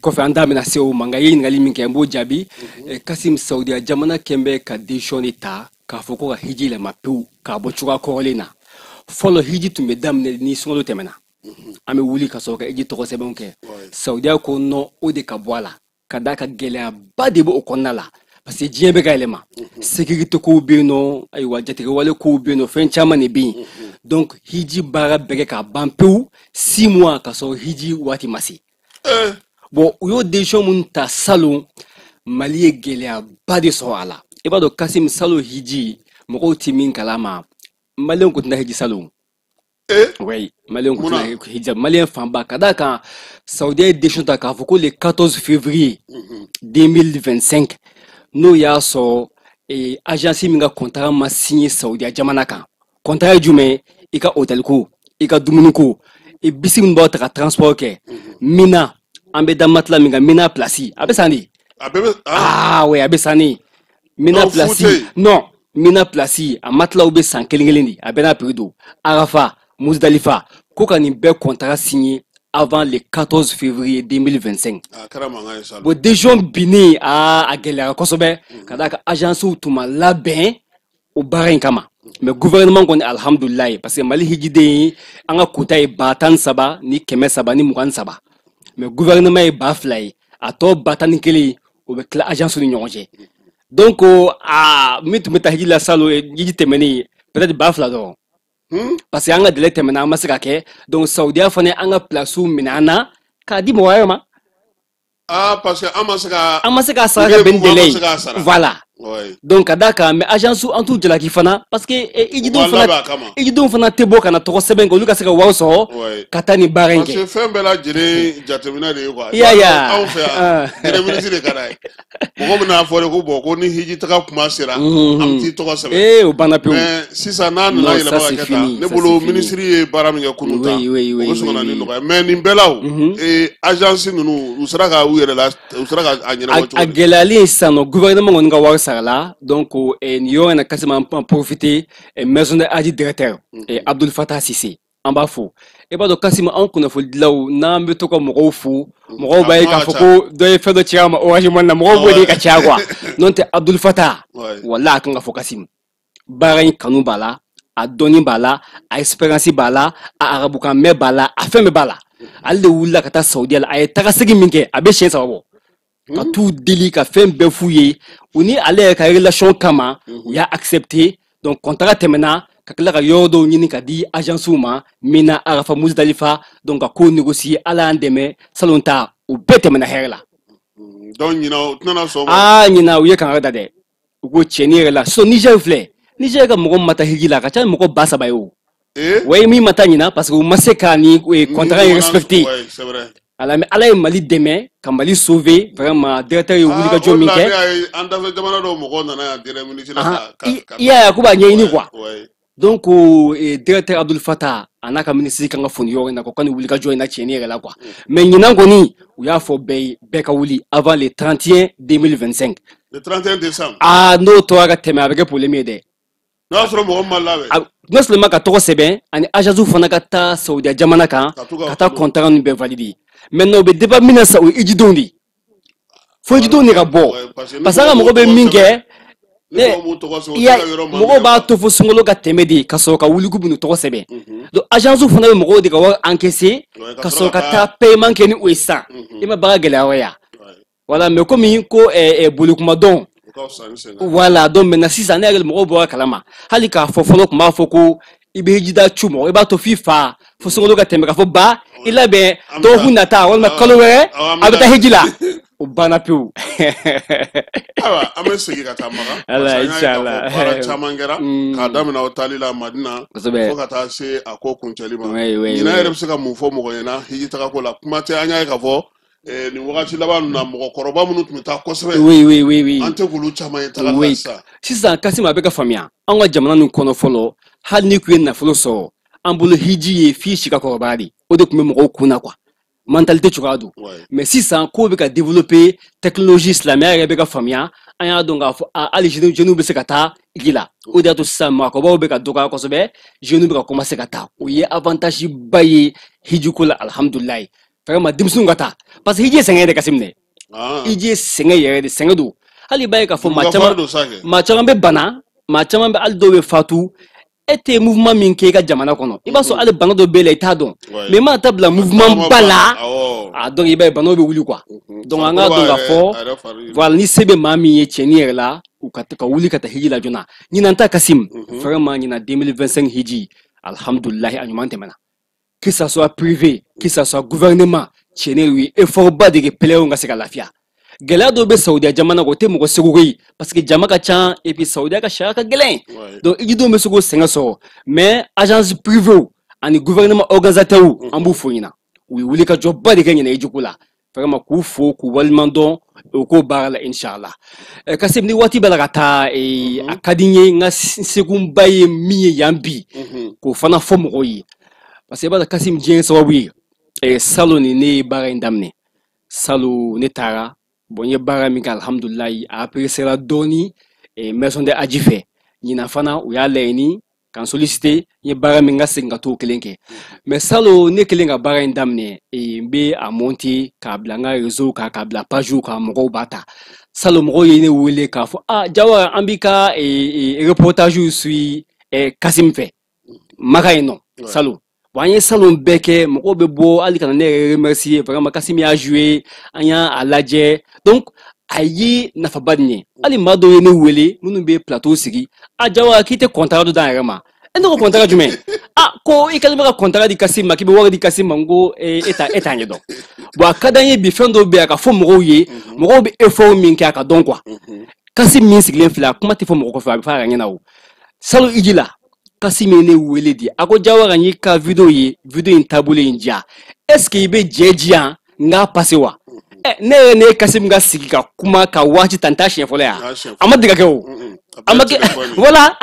Kɔfɛ an da bɛna se o ma, nka i ye ɲininkali min kɛ, n b'o jaabi. Kasim, Saudiya jamana kɛn bɛ ka décision de ta k'a fɔ ko ka hiji yɛlɛma pewu k'a bɔ cogoya kɔrɔlen na. Fɔlɔ hiji tun bɛ daminɛ ni sunkalo tɛmɛna, an bɛ wuli ka sɔrɔ ka hiji tɔgɔ sɛbɛnw kɛ. Saudiya ko non, o de ka bɔ a la, ka d'a ka gɛlɛyaba de bɛ o kɔnɔna la, parce que diɲɛ bɛ ka yɛlɛma, sécurité kow bɛ yen nɔ, ayiwa jatigɛwale kow bɛ yen nɔ, fɛn caman de bɛ yen. Donc hiji baara bɛɛ kɛ k'a ban pewu 6 mois ka sɔrɔ hiji waati ma se. Bon, u y'o décision mun ta salon, Mali ye gɛlɛyaba de sɔrɔ a la. I b'a dɔn Kasim, salon hiji mɔgɔw ti min kalama, maliyɛnw kun tɛna hiji salon. Oui, maliyɛnw kun tɛna hiji, maliyɛn fanba, ka d'a kan Saudiya ye décision ta k'a fɔ ko le 14 février 2025, n'o y'a sɔrɔ agence min ka contrat ma signé Saudiya jamana kan. Contrat ye jumɛn? I ka hôtel ko, i ka dumuni ko, i bisi min b'aw ta ka transport kɛ, Mina an bɛ da matelas min kan, Mina place a bɛ san de. Ah oui, a bɛ san de. Mina place, non, Mina place a matelas bɛ san kelen kelen de, a bɛɛ n'a prix don. Arafa, Muzdalifa, ko ka nin bɛɛ contrat signé avant le 14 février 2025. Bon, décision binnen, a gɛlɛyara kosɛbɛ, ka d'a kan agencew tun ma labɛn o baara in kama. Mais gouvernement kɔni, alhamdulilayi, parce que Mali hijiden an ka quota ye 13,323, mais gouvernement ye 2,000 ye, a tɔ 11,000 o bɛ tila agence ni ɲɔgɔn cɛ. Donc aa, min tun bɛ taa hiji la salon, hiji tɛmɛnen, peut-être 2,000 dɔrɔn, parce que an ka délai tɛmɛna, an ma se ka kɛ. Donc Saudiya fana an ka place minɛ an na k'a di mɔgɔ wɛrɛ ma. Ah, parce que an ma se ka an ma se k'a sara ka bɛn ni délai ye, voilà. Donc ka d'a kan, mais agence an t'u jalaki fana, parce que hijidenw fana tɛ bɔ ka na tɔgɔ sɛbɛn kɛ, olu ka se ka wari sɔrɔ ka taa nin baara in kɛ. Parce que fɛn bɛɛ lajɛlen jateminɛ de ye quoi. I y'a ye anw fɛ yan, délai ministre de ka d'a ye. Mɔgɔ bɛna fɔ de ko bon, ko ni hiji taga kuma sera, an bɛ t'i tɔgɔ sɛbɛn. Ee, o banna pewu. Mais sisan n'a nana yɛlɛma ka kɛ tan, ne bolo ministre ye baara min kɛ kunun tan, o bɛ sɔn ka na ni nɔgɔya. Mais nin bɛɛ la o, agence ninnu u sera ka u yɛrɛ la, u sera ka a ɲɛnabɔ cogo di? A gɛlɛyalen sisan nɔ, gouvernement kɔni ka wari sara la. Donc nin yɔrɔ in na, Kasim, an profiter maison de Hadji directeur Abdul Fattah Cissé, an b'a fo. I b'a dɔn Kasim, anw kunnafonidilaw n'an bɛ to ka mɔgɔw fo, mɔgɔw b'a ye k'a fɔ ko dɔ ye fɛn dɔ ci an ma Orange Money na, mɔgɔw b'o de ka caya quoi. N'o tɛ, Abdul Fattah, walahi a kan ka fɔ Kasim, baara in kanu b'a la, a dɔnni b'a la, a expérience b'a la, a arabukan mɛn b'a la, a fɛn bɛɛ b'a la. Ale de wulila ka taa Saudiya la, a ye tagasegin min kɛ, a bɛ siɲɛ 3 bɔ, ka t'u deli ka fɛn bɛɛ f'u ye. U ni ale yɛrɛ ka relation kama, u y'a accepté. Donc contrat tɛmɛna, ka tila ka yɔrɔ dɔw ɲini ka di agencew ma, Mina, Arafa, Muzdalifa, donc ka ko négocier. Ala y'an dɛmɛ, salon ta o bɛɛ tɛmɛna hɛrɛ la. Donc ɲinan u tɛna sɔn. Aa, ɲinan u ye kangari da dɛ, u ko cɛnni yɛrɛ la. Sinon Niger filɛ, Niger ka mɔgɔ ma taa hiji la, a ka ca ni mɔgɔ 3000 ye o. Ouais, min ma taa ɲinan parce que u ma se ka ni contrat in respecter. Ala, mais Ala ye Mali dɛmɛ ka Mali sauver vraiment, directeur ye wulikajɔ min kɛ. An dafɛ jamana dɔw mɔgɔw nana yan délai minute la ka. I y'a ye ko b'a ɲɛɲini quoi. Donc directeur Abdul Fattah a n'a ka ministre kan ka fo nin yɔrɔ in na, ko ka nin wulikajɔ in na tiɲɛni yɛrɛ la quoi. Mais ɲinan kɔni u y'a fɔ bɛɛ ye, bɛɛ ka wuli avant le 31 2025. Le 31 décembre. Ah, n'o tora ka tɛmɛ, a bɛ kɛ problème ye dɛ. N'o y'a sɔrɔ mɔgɔ ma labɛn. Non seulement ka tɔgɔ sɛbɛn, ani agence fana ka taa Saudiya jamana kan ka taa contrat ninnu bɛɛ valider. Maintenant u bɛ débat min na sisan, o ye hijidenw de ye. Fo hijidenw de ka bɔ, parce que an ka mɔgɔ bɛ min kɛ, mɔgɔw b'a to fo sunkalo ka tɛmɛ de ka sɔrɔ ka wuli k'u bɛn'u tɔgɔ sɛbɛn. Donc agence fana bɛ mɔgɔw de ka wari encaisser ka sɔrɔ ka taa paiement kɛ ni o ye sisan. I ma baara gɛlɛya yɔrɔ ya. Voilà, mais komi ko bolikuma dɔn. Voilà, donc maintenant sisan ne yɛrɛ mɔgɔw bɔra kalama. Hali k'a fɔ fɔlɔ tun b'a fɔ ko i bɛ hijida cu mɔgɔ, i b'a to f'i fa fo sunkalo ka tɛmɛ k'a fɔ ba i labɛn dɔgɔkun nata walima kalo wɛrɛ a bɛ taa hiji la. O banna pewu. Ayiwa, an bɛ segin ka taa Makan. Ala, inshallah. Baara caman kɛra k'a daminɛ o taali la Madina fo ka taa se a ko kuncɛli ma. Ɲinan yɛrɛ bɛ se ka mun fɔ mɔgɔ ɲɛna hiji tagako la? Kuma tɛ, an y'a ye k'a fɔ nin wagati laban ninnu na, mɔgɔkɔrɔba minnu tun bɛ taa kosɛbɛ. Oui. An tɛ k'olu caman ye taga la sisan. Sisan Kasim, a bɛ ka faamuya an ka jamana nin kɔnɔ fɔlɔ, hali ni kun ye nafolo sɔrɔ, an bolo hiji ye f'i si ka kɔrɔbaya de, o de tun bɛ mɔgɔw kun na quoi. Mentalité cogoya don. Mais sisan ko bɛ ka développer, technologie, silamɛya yɛrɛ bɛ ka faamuya, An y'a dɔn k'a fɔ hali jeunes bɛ se ka taa hiji la. O de y'a to sisan maakɔrɔbaw bɛ ka dɔgɔya kosɛbɛ, jeunes bɛ ka commencer ka taa. O ye avantage ba ye hiji ko la, alhamdulilayi. Vraiment denmisɛnninw ka taa parce que hiji ye sɛgɛn yɛrɛ Kasim dɛ. Hiji ye sɛgɛn yɛrɛ de, sɛgɛn don. Hali b'a ye k'a fɔ maa caman bɛ bana, maa caman bɛ hali dɔw bɛ fatu. E tɛ mouvement min kɛ i ka jamana kɔnɔ, i b'a sɔrɔ hali bana dɔ b'e la i t'a dɔn, mais i mana taa bila mouvement ba la, ah donc i b'a ye banaw bɛ wuli quoi. Donc an k'a dɔn k'a fɔ voilà, ni se bɛ maa min ye cɛnni yɛrɛ la, u ka wuli ka taa hiji la joona. Ɲinan ta Kasim, vraiment ɲinan 2025 hiji, alhamdulilahi a ɲuman tɛmɛna. Que ça soit privé, que ça soit gouvernement, cɛnni u ye effort ba de kɛ pèlerins ka se ka lafiya. Gɛlɛya dɔw bɛ Saudiya jamana kɔnɔ, o tɛ mɔgɔ seko ye parce que jama ka ca et puis Saudiya ka sariya ka gɛlɛn, donc hijidenw bɛ se k'o sɛgɛn sɔrɔ. Mais agence privée ani gouvernement organisateur, an b'u fo ɲina, u ye wulikajɔba de kɛ ɲinɛ hijiko la. Vraiment k'u fo k'u waleɲuman dɔn o k'o baara la inshallah. Kasim, ni waati b'a la ka taa, a ka di n ye n ka sekunba ye min ye yan bi, k'o fana fɔ mɔgɔw ye parce que i b'a dɔn Kasim, diɲɛ sababu ye salon ni ne ye baara in daminɛ, salon ne taara. Bon, n ye baara min kɛ alhamdulilayi, a appréciera dɔɔni maison de Hadji fɛ. Ɲinan fana u y'a laɲini k'an solliciter, n ye baara min ka segin ka t'o kelen kɛ. Mais salon ne kelen ka baara in daminɛ, n bɛ a monter k'a bila n ka réseau kan, k'a bila page kan, mɔgɔw b'a ta. Salon mɔgɔw ye ne wele k'a fɔ ah Jawara, an b'i ka reportage suit Kasim fɛ Maka yen nɔ salon. Bon, an ye salon bɛɛ kɛ, mɔgɔw bɛ bɔ hali ka na ne yɛrɛ remercier, vraiment Kasim y'a joué, an y'a lajɛ. Donc a ye nafaba de ɲɛ. Hali maa dɔw ye ne wele minnu bɛ plateau sigi, a Jawara k'i tɛ contrat dɔ d'an yɛrɛ ma. E ne ko contrat jumɛn? Ah ko i kɛlen bɛ ka contrat di Kasim ma, k'i bɛ wari di Kasim ma. N ko e t'a ɲɛdɔn. Bon, a ka d'an ye bi fɛn dɔw bɛ yen a ka fɔ mɔgɔw ye, mɔgɔw bɛ effort min kɛ a ka dɔn quoi. Kasim min sigilen filɛ, a kuma tɛ fɔ mɔgɔ kɔfɛ, a bɛ fɔ a yɛrɛ ɲɛna o. Salon hiji la, Kasim ye ne wele de, a ko Jawara n y'i ka vidéo ye, vidéo in taabolo in diya, est ce que i bɛ jɛ di yan n k'a passer wa? Ne yɛrɛ ne ye Kasim ka sigi ka kuma ka waati ta, n t'a siɲɛ fɔlɔ yan, a ma deli ka kɛ o, a ma kɛ voilà,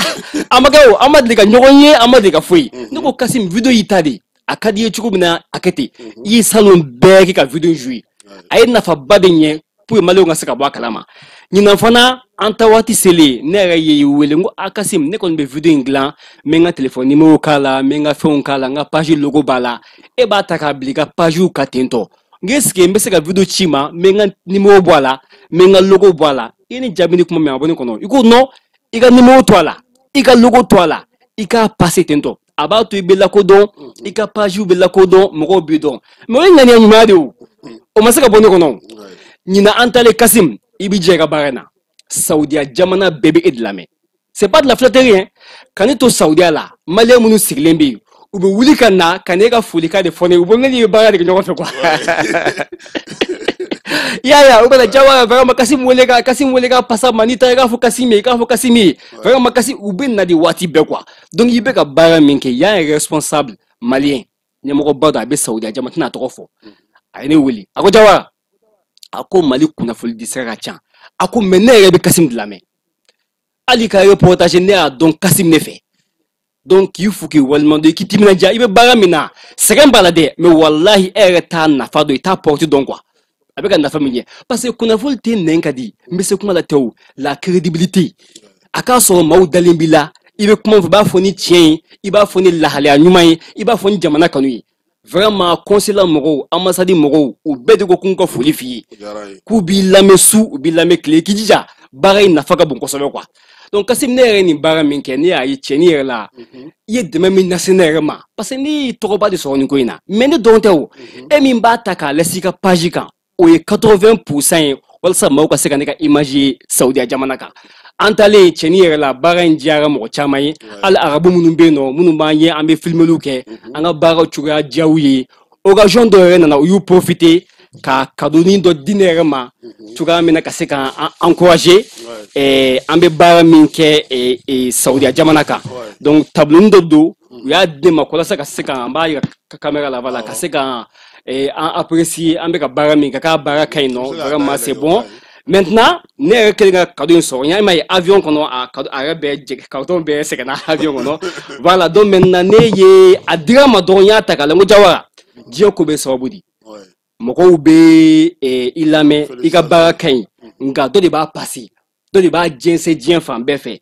a ma kɛ o, an ma deli ka ɲɔgɔn ye, an ma deli ka foyi. Ne ko Kasim, vidéo y'i ta de, a ka di i ye cogo min na a kɛ ten, i ye salon bɛɛ kɛ ka vidéo jouer, a ye nafaba de ɲɛ pour que maliyɛnw ka se ka bɔ a kalama. Ɲinan fana an ta waati selen, ne yɛrɛ ye wele, n ko a Kasim, ne kɔni bɛ vidéo in dilan, n bɛ n ka téléphone numéro k'a la, n bɛ n ka fɛnw k'a la, n ka page logo b'a la, e b'a ta k'a bila i ka page kan ten tɔ. N ko est ce que n bɛ se ka vidéo ci ma, n bɛ n ka numéro bɔ a la, n bɛ n ka logo bɔ a la. I ye ne jaabi ni kuma min a bɔ ne kɔnɔ, i ko non, i ka numéro to a la, i ka logo to a la, i k'a passer ten tɔ. A b'a to i bɛ lakodɔn, i ka page bɛ lakodɔn, mɔgɔw b'i dɔn. Mais o ye ŋaniya ɲumanya de ye o, o ma se ka bɔ ne kɔnɔ. Ɲinan an taalen Kasim, i b'i jɛ i ka baara in na. Saudiya jamana bɛɛ bɛ e de lamɛn. C'est pas de la flatterie hein. Ka ne to Saudiya la, maliyɛn minnu sigilen bɛ yen, u bɛ wuli ka na ka ne ka folikan de fɔ ne ye, u bɛ ne ni baara de kɛ ɲɔgɔn fɛ quoi. I y'a ye, u bɛ na Jawara vraiment Kasim wele ka Kasim wele ka pasa ma, n'i taara i k'a fɔ Kasim ye, i k'a fɔ Kasim ye, vraiment Kasim, u bɛ na de waati bɛɛ quoi. Donc i bɛ ka baara min kɛ, y'an responsable malien ɲɛmɔgɔba dɔ a bɛ Saudiya jamana, tɛna a tɔgɔ fɔ, a ye ne wele, a ko Jawara, a ko Mali kunnafoni di sira ka ca, a ko mais ne yɛrɛ bɛ Kasim de lamɛn, hali ka reportage ne y'a dɔn Kasim ne fɛ. Donc k'i fo k'i waleɲuman dɔn, i k'i timinandiya, i bɛ baara min na sɛgɛn b'a la dɛ, mais walahi e yɛrɛ t'a nafa dɔn, i t'a porte dɔn quoi, a bɛ ka nafa min ɲɛ. Parce que kunnafoni tɛ nɛn ka di, n bɛ se kuma la tɛ o, la crédibilité, a k'a sɔrɔ maaw dalen b'i la, i bɛ kuma fɔ, i b'a fɔ ni tiɲɛ ye, i b'a fɔ ni lahalaya ɲuman ye, i b'a fɔ ni jamana kanu ye. Vraiment consulat mɔgɔw, ambassade mɔgɔw, u bɛɛ de ko k'u ka foli f'i ye, k'u b'i lamɛn su, u b'i lamɛn tile, k'i jija baara in nafa ka bon kosɛbɛ quoi. Donc Kasim, ne yɛrɛ ye nin baara min kɛ, ne y'a ye cɛnni yɛrɛ la, i ye dɛmɛ min lase ne yɛrɛ ma, parce que ne ye tɔgɔba de sɔrɔ nin ko in na, mais ne dɔrɔn tɛ o, e min b'a ta k'a lase i ka page kan, o ye 80% ye walasa maaw ka se ka ne ka image ye Saudiya jamana kan. An taalen cɛnni yɛrɛ la, baara in diyara mɔgɔ caman ye, hali arabu minnu bɛ yen nɔ, minnu b'an ye, an bɛ filmeliw kɛ, an ka baaraw cogoya diyaw ye. Occasion dɔ yɛrɛ nana, u y'u profiter ka cadeau dɔ di ne yɛrɛ ma, cogoya min na ka se k'an encourager, an bɛ baara min kɛ Saudiya jamana kan. Donc tableau dɔ don, u y'a di ne ma walasa ka se k'an b'a yira caméra la, voilà, ka se k'an an apprécier, an bɛ ka baara min kɛ, k'a baara ka ɲi nɔ, vraiment c'est bon. Maintenant, ne yɛrɛ kɛlen ka cadeau in sɔrɔ, n y'a ye avion kɔnɔ, a cadeau a yɛrɛ bɛɛ jɛ, carton bɛɛ sɛgɛnna avion kɔnɔ. Voilà, donc maintenant ne ye a dira n ma dɔrɔn, n y'a ta k'a lajɛ, n ko Jawara, diɲɛ ko bɛ sababu di. Mɔgɔw bɛ i lamɛn, i ka baara ka ɲi, nka dɔ de b'a passer. Dɔ de b'a jɛnsɛn diɲɛ fan bɛɛ fɛ.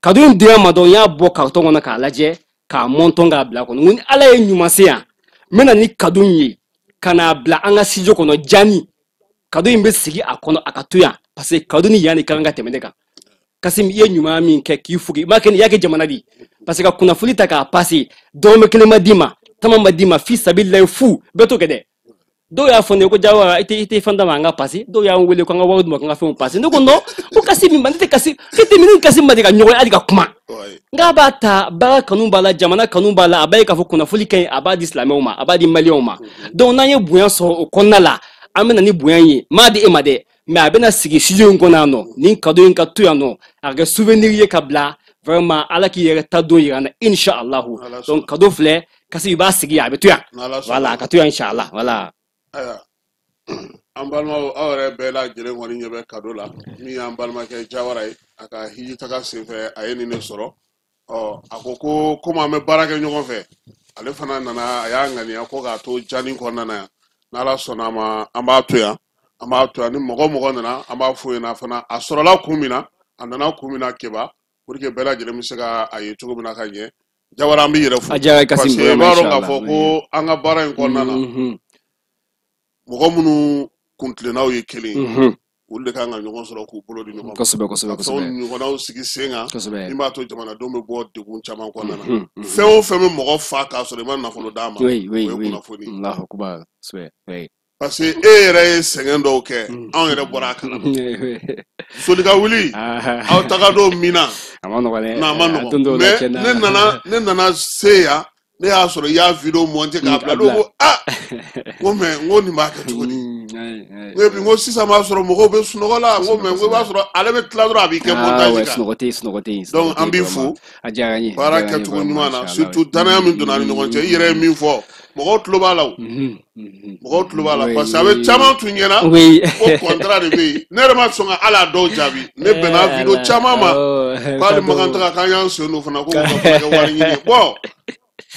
Cadeau in dira ma dɔrɔn, n y'a bɔ carton kɔnɔ k'a lajɛ, k'a mɔntɔn k'a bila kɔnɔ. N ko ni Ala ye ɲuman se yan, n bɛ na ni cadeau in ye ka n'a bila an ka studio kɔnɔ. Jani cadeau in bɛ sigi a kɔnɔ, a ka to yan, parce que cadeau ni yan de ka kan ka tɛmɛ ne kan. Kasim, i ye ɲuman min kɛ k'i fo, i m'a kɛ, i y'a kɛ jamana de ye, parce que ka kunnafoni ta k'a passer, dɔrɔmɛ kelen ma d'i ma, tama ma d'i ma, fi sabililayi fu bɛɛ t'o kɛ dɛ. Dɔw y'a fɔ ne ye ko Jawara, i tɛ fɛn d'a ma an ka passer. Dɔw y'an wele ko an ka wari d'u ma, k'an ka fɛnw passer. Ne ko non, ko Kasim ma, ne tɛ Kasim, ne tɛ ni Kasim ma deli ka ɲɔgɔn ye hali ka kuma. N k'a b'a ta, baara kanu b'a la, jamana kanu b'a la, a b'a ye k'a fɔ kunnafoni ka ɲi, a b'a di silamɛw ma, a b'a di maliyɛnw ma. Donc n'an ye bonya sɔrɔ o kɔnɔna la, an bɛ na ni bonya ye. N m'a di e ma dɛ, mais a bɛna sigi studio in kɔnɔ yan nɔ, nin cadeau in ka to yan nɔ, a ka kɛ souvenir ye ka bila. Vraiment, Ala k'i yɛrɛ ta don yira n na, inshallah. Donc cadeau filɛ, Kasim, i b'a sigi yan, a bɛ to yan. Voilà, a ka to yan, inshallah. Voilà. Ayiwa, an balimaw, aw yɛrɛ bɛɛ lajɛlen kɔni ɲɛ bɛ cadeau la min y'an balimakɛ Jawara ye, a ka hiji taga senfɛ a ye nin de sɔrɔ. Ɔ, a ko ko komi an bɛ baara kɛ ɲɔgɔn fɛ, ale fana nana, a y'a ŋaniya ko k'a to jani kɔnɔna na yan. N'Ala sɔnna a ma, an b'a to yan, an b'a to yan. Ni mɔgɔ mɔgɔ nana, an b'a f'u ɲɛna fana a sɔrɔla kun min na, a nana kun min na, Keba, pour que bɛɛ lajɛlen bɛ se ka a ye cogo min na ka ɲɛ. Jawara, an b'i yɛrɛ fo. A diyara Kasim, parce que i b'a dɔn k'a vraiment. fɔ ko an ka baara in kɔnɔna na, mɔgɔ minnu kuntilennaw ye kelen ye, olu de kan ka ɲɔgɔn sɔrɔ k'u bolo di ɲɔgɔn ma, Kosɛbɛ, kosɛbɛ, ka fɛnw kosɛbɛ. ɲɔgɔnnaw sigi sen kan min b'a to jamanadenw bɛ bɔ degun caman kɔnɔna na. Fɛn o fɛn bɛ mɔgɔ fa k'a sɔrɔ i ma nafolo d'a ma, o ye kunnafoni ye. Allahu akbar. Kosɛbɛ. Oui. Parce que e yɛrɛ ye sɛgɛn dɔw kɛ, anw yɛrɛ bɔra a kalama. Soli ka wuli, aw taga don min na, A ma nɔgɔn dɛ. Non, a ma A nɔgɔn. don dɔw la Mais tiɲɛ na. ne nana se yan, ne y'a sɔrɔ i y'a vidéo monté k'a bila. A Ne bila. ko ah, n ko mais n ko nin b'a kɛ cogo di? N ko bi, n ko sisan b'a sɔrɔ mɔgɔw bɛ sunɔgɔ la, n ko mais n ko i b'a sɔrɔ ale bɛ tila dɔrɔn a b'i kɛ montage kan. Sunɔgɔ tɛ yen, sunɔgɔ tɛ yen. Donc an b'i fo A diyara n ye. baara kɛcogo ɲuman na, surtout danaya min donna an ni ɲɔgɔn cɛ. I yɛrɛ ye min fɔ, mɔgɔw tulo b'a la o, mɔgɔw tulo b'a la, parce que a bɛ caman tun ɲɛna ko contrat de bɛ yen. Ne yɛrɛ ma sɔn ka hali a dɔw jaabi. Ne bɛnna vidéo caman ma k'ale Makan taga k'an y'an sen don fana ko k'u ka fana kɛ wari ɲini ye. Bon,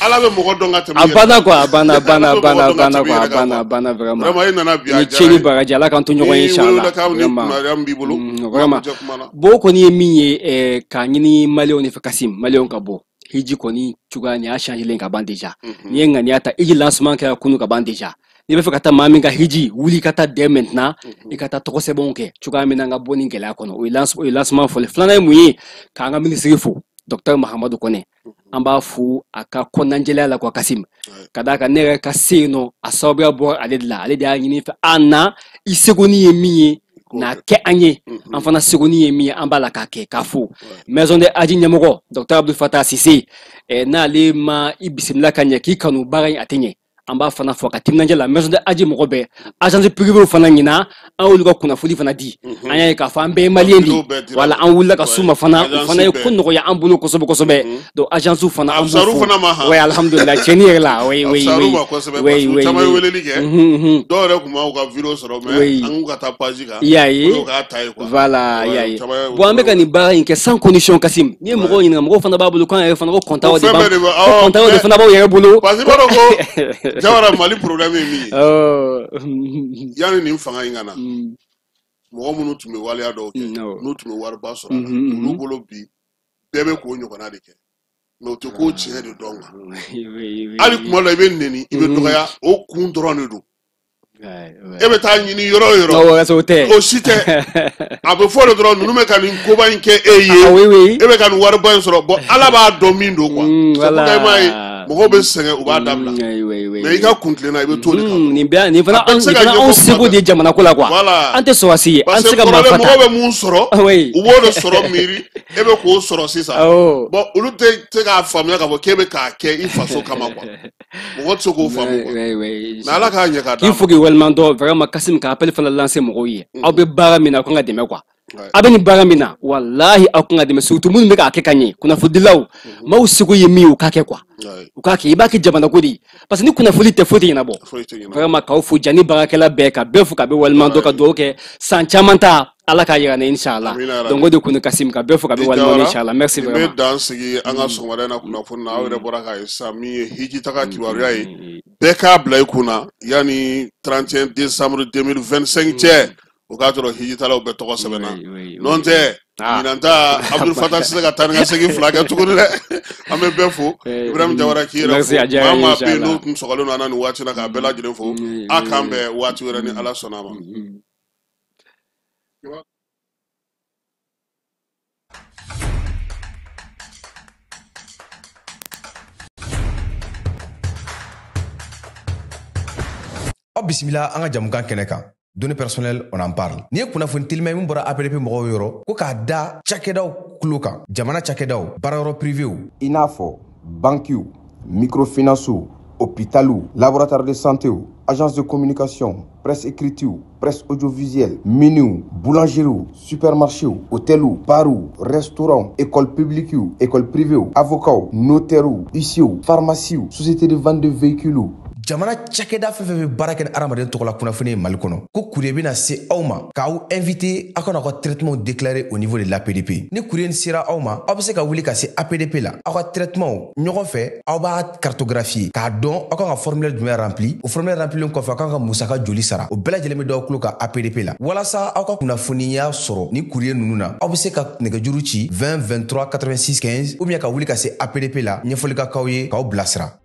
Ala bɛ mɔgɔ dɔn ka tɛmɛ A i yɛrɛ banna kan. quoi, a banna, a banna, Ala a bɛ mɔgɔ banna, a dɔn ka banna tɛmɛ i quoi, a yɛrɛ kan banna, quoi. a banna vraiment. Vraiment, e nana bi, a Ni diyara ce n ni ye. baraji, Ala k'an to ɲɔgɔn ye Ni inshallah. welewelekan ni Vraiment. kunnadiya min b'i bolo, Vraiment. kuma kuncɛ kuma na. Bon, o kɔni ye min ye, k'a ɲini maliyɛnw de fɛ, Kasim, maliyɛnw ka bɔ. Hiji kɔni cogoya nin y'a changé ka ban déjà. N'i ye ŋaniya ta, hiji lancement kɛra kunu ka ban déjà. N'i bɛ fɛ ka taa maa min ka hiji, wuli ka taa dès maintenant, i ka taa tɔgɔ sɛbɛnw kɛ cogoya min na an ka bɔ nin gɛlɛya kɔnɔ. O ye lancement fɔlɔ ye. Filanan ye mun ye? K'an ka minisiri fo, docteur Mahamadu Kɔnɛ. An b'a fo a ka kɔnɔnajɛlenya la quoi, Kasim. Ka d'a kan ne yɛrɛ ka se yen nɔ, a sababuya bɔra ale de la. Ale de y'a ɲini n fɛ, a na i segoni ye min ye, n'a kɛ an ye, an fana segoni ye min ye, an b'a la k'a kɛ. K'a fo maison de Hadji ɲɛmɔgɔ docteur Abdul Fatah Sise, n'ale ma i bisimila ka ɲɛ k'i kanu baara in, a tɛ ɲɛ. An b'a fana fɔ ka timinandiya la maison de Hadji mɔgɔ bɛɛ, agence privée fana ɲina, an y'olu ka kunnafoni fana di. An y'a ye k'a fɔ an bɛɛ ye maliyɛn de ye. Voilà, an wulila ka s'u ma fana, o fana ye ko nɔgɔya an bolo kosɛbɛ kosɛbɛ. Donc agence fana, an b'u fo. Ouais, alhamdulillah, tiɲɛni yɛrɛ la, oui oui oui. Oui oui. Caman ye weleli kɛ, dɔw yɛrɛ tun b'aw ka vidéo sɔrɔ, mais an k'u ka taa page kan. I y'a ye. Olu k'a ta ye quoi. Voilà, i y'a ye. Bon, an bɛ ka nin baara in kɛ sans condition, Kasim. N'i ye mɔgɔw ɲininka, mɔgɔw fana b'a bolo k'an yɛrɛ fana ko compte de b'an, ko compte de fana b'aw yɛrɛ bolo. Parce que i b'a dɔn ko Jawara, Mali problème ye min ye, yanni nin fanga in ka na, mɔgɔ minnu tun bɛ waleya dɔw kɛ, n'u tun bɛ wariba sɔrɔ a la, olu bolo bi bɛɛ bɛ k'o ɲɔgɔnna de kɛ, mais u tɛ ko tiɲɛ de dɔn quoi. Hali kuma dɔ la i bɛ nɛni, i bɛ dɔgɔya, o kun dɔrɔn de don. E bɛ taa ɲini yɔrɔ o yɔrɔ, o tɛ, o si tɛ. A bɛ fɔ de dɔrɔn ninnu bɛ ka nin koba in kɛ e ye, e bɛ ka nin wariba in sɔrɔ. Bon, Ala b'a dɔn min don quoi. C'est pourquoi i m'a ye mɔgɔw bɛ sɛgɛn, u b'a dabila, mais i ka kuntilenna i bɛ t'o de kan. Nin bɛɛ, nin fana, nin fana anw seko de ye jamana ko la quoi. An tɛ sɔrɔsi ye, an tɛ se ka marifa ta. Mɔgɔw bɛ mun sɔrɔ, u b'o de sɔrɔ miiri, e bɛ k'o sɔrɔ sisan. Bon, olu tɛ se k'a faamuya k'a fɔ k'e bɛ k'a kɛ i faso kama quoi. Mɔgɔ tɛ se k'o faamu quoi. Mais Ala k'a ɲɛ k'a d'a ma. K'i fo k'i waleɲuman dɔn vraiment, Kasim, ka appel fana lancer mɔgɔw ye. Aw bɛ baara min na, aw kan ka dɛmɛ quoi. A bɛ nin baara min na, walahi aw kan ka dɛmɛ, surtout minnu bɛ k'a kɛ ka ɲɛ, kunnafonidilaw. Maaw seko ye min ye, u k'a kɛ quoi. U k'a kɛ, i b'a kɛ jamana ko de ye, parce que ni kunnafoni tɛ, foyi tɛ ɲɛnabɔ. Vraiment, k'aw fo jani baarakɛla bɛɛ, ka bɛɛ fo, ka bɛɛ waleɲuman dɔn, ka dugawu kɛ san caman ta Ala k'a yira n na inshallah. Donc o de kun Kasim, ka bɛɛ fo, ka bɛɛ waleɲuman dɔn inshallah. Merci vraiment. N bɛ dan sigi an ka sɔgɔmada in na kunnafoni na. Aw yɛrɛ bɔra k'a ye sisan min ye hiji taga kibaruya ye, bɛɛ k'a bila i kun na yanni 31 décembre 2025 cɛ. O k'a sɔrɔ hijitalaw bɛɛ tɔgɔ sɛbɛnna. N'o tɛ ɲinan ta Abdul Fatah tɛ se ka taa ni ka segin 2 kɛ tuguni dɛ. An bɛ bɛɛ fo. Ibrahim Jawara k'i yɛrɛ fo. Maa maa bɛ yen n'o tun sɔgɔlen don an na nin waati la k'a bɛɛ lajɛlen fo. A k'an bɛn waati wɛrɛ ni Ala sɔnna a ma. Aw bisimila an ka jamukan kɛnɛ kan. Données personnelles, on en parle. Ni ye kunnafoni telima ye min bɔra APDP mɔgɔw yɔrɔ ko k'a da cakɛdaw kulo kan, jamana cakɛdaw, baarayɔrɔ privéw, i n'a fɔ bankiw, microfinancew, hôpitaliw, laboratoire de santéw, agence de communication, presse écritew, presse audiovisuelle, miniw, boulangeriew, supermarchéw, hôteliw, barw, restaurants, école publiquew, école privéw, avocats, notairew, huissierw, pharmaciew, société de vente de véhicules. Jamana cakɛda fɛn fɛn bɛ baara kɛ ni hadamaden tɔgɔla kunnafoni ye Mali kɔnɔ, ko courrier bɛna se aw ma k'aw invité aw kana aw ka traitement déclarer au niveau de l'APDP. Ni courrier sera aw ma, aw bɛ se ka wuli ka se APDP la, aw ka traitement ɲɔgɔn fɛ, aw b'a cartographier k'a dɔn aw kan ka formulaire jumɛn rempli. O formulaire remplilen kɔfɛ, aw kan ka musaka joli sara, o bɛɛ lajɛlen bɛ d'aw tulo kan APDP la. Walasa aw ka kunnafoniya sɔrɔ ni courrier ninnu na, aw bɛ se ka nɛgɛjuru ci 20 23 86 15 ou bien ka wuli ka se APDP la, ɲɛfɔli ka k'aw ye k'aw bilasira.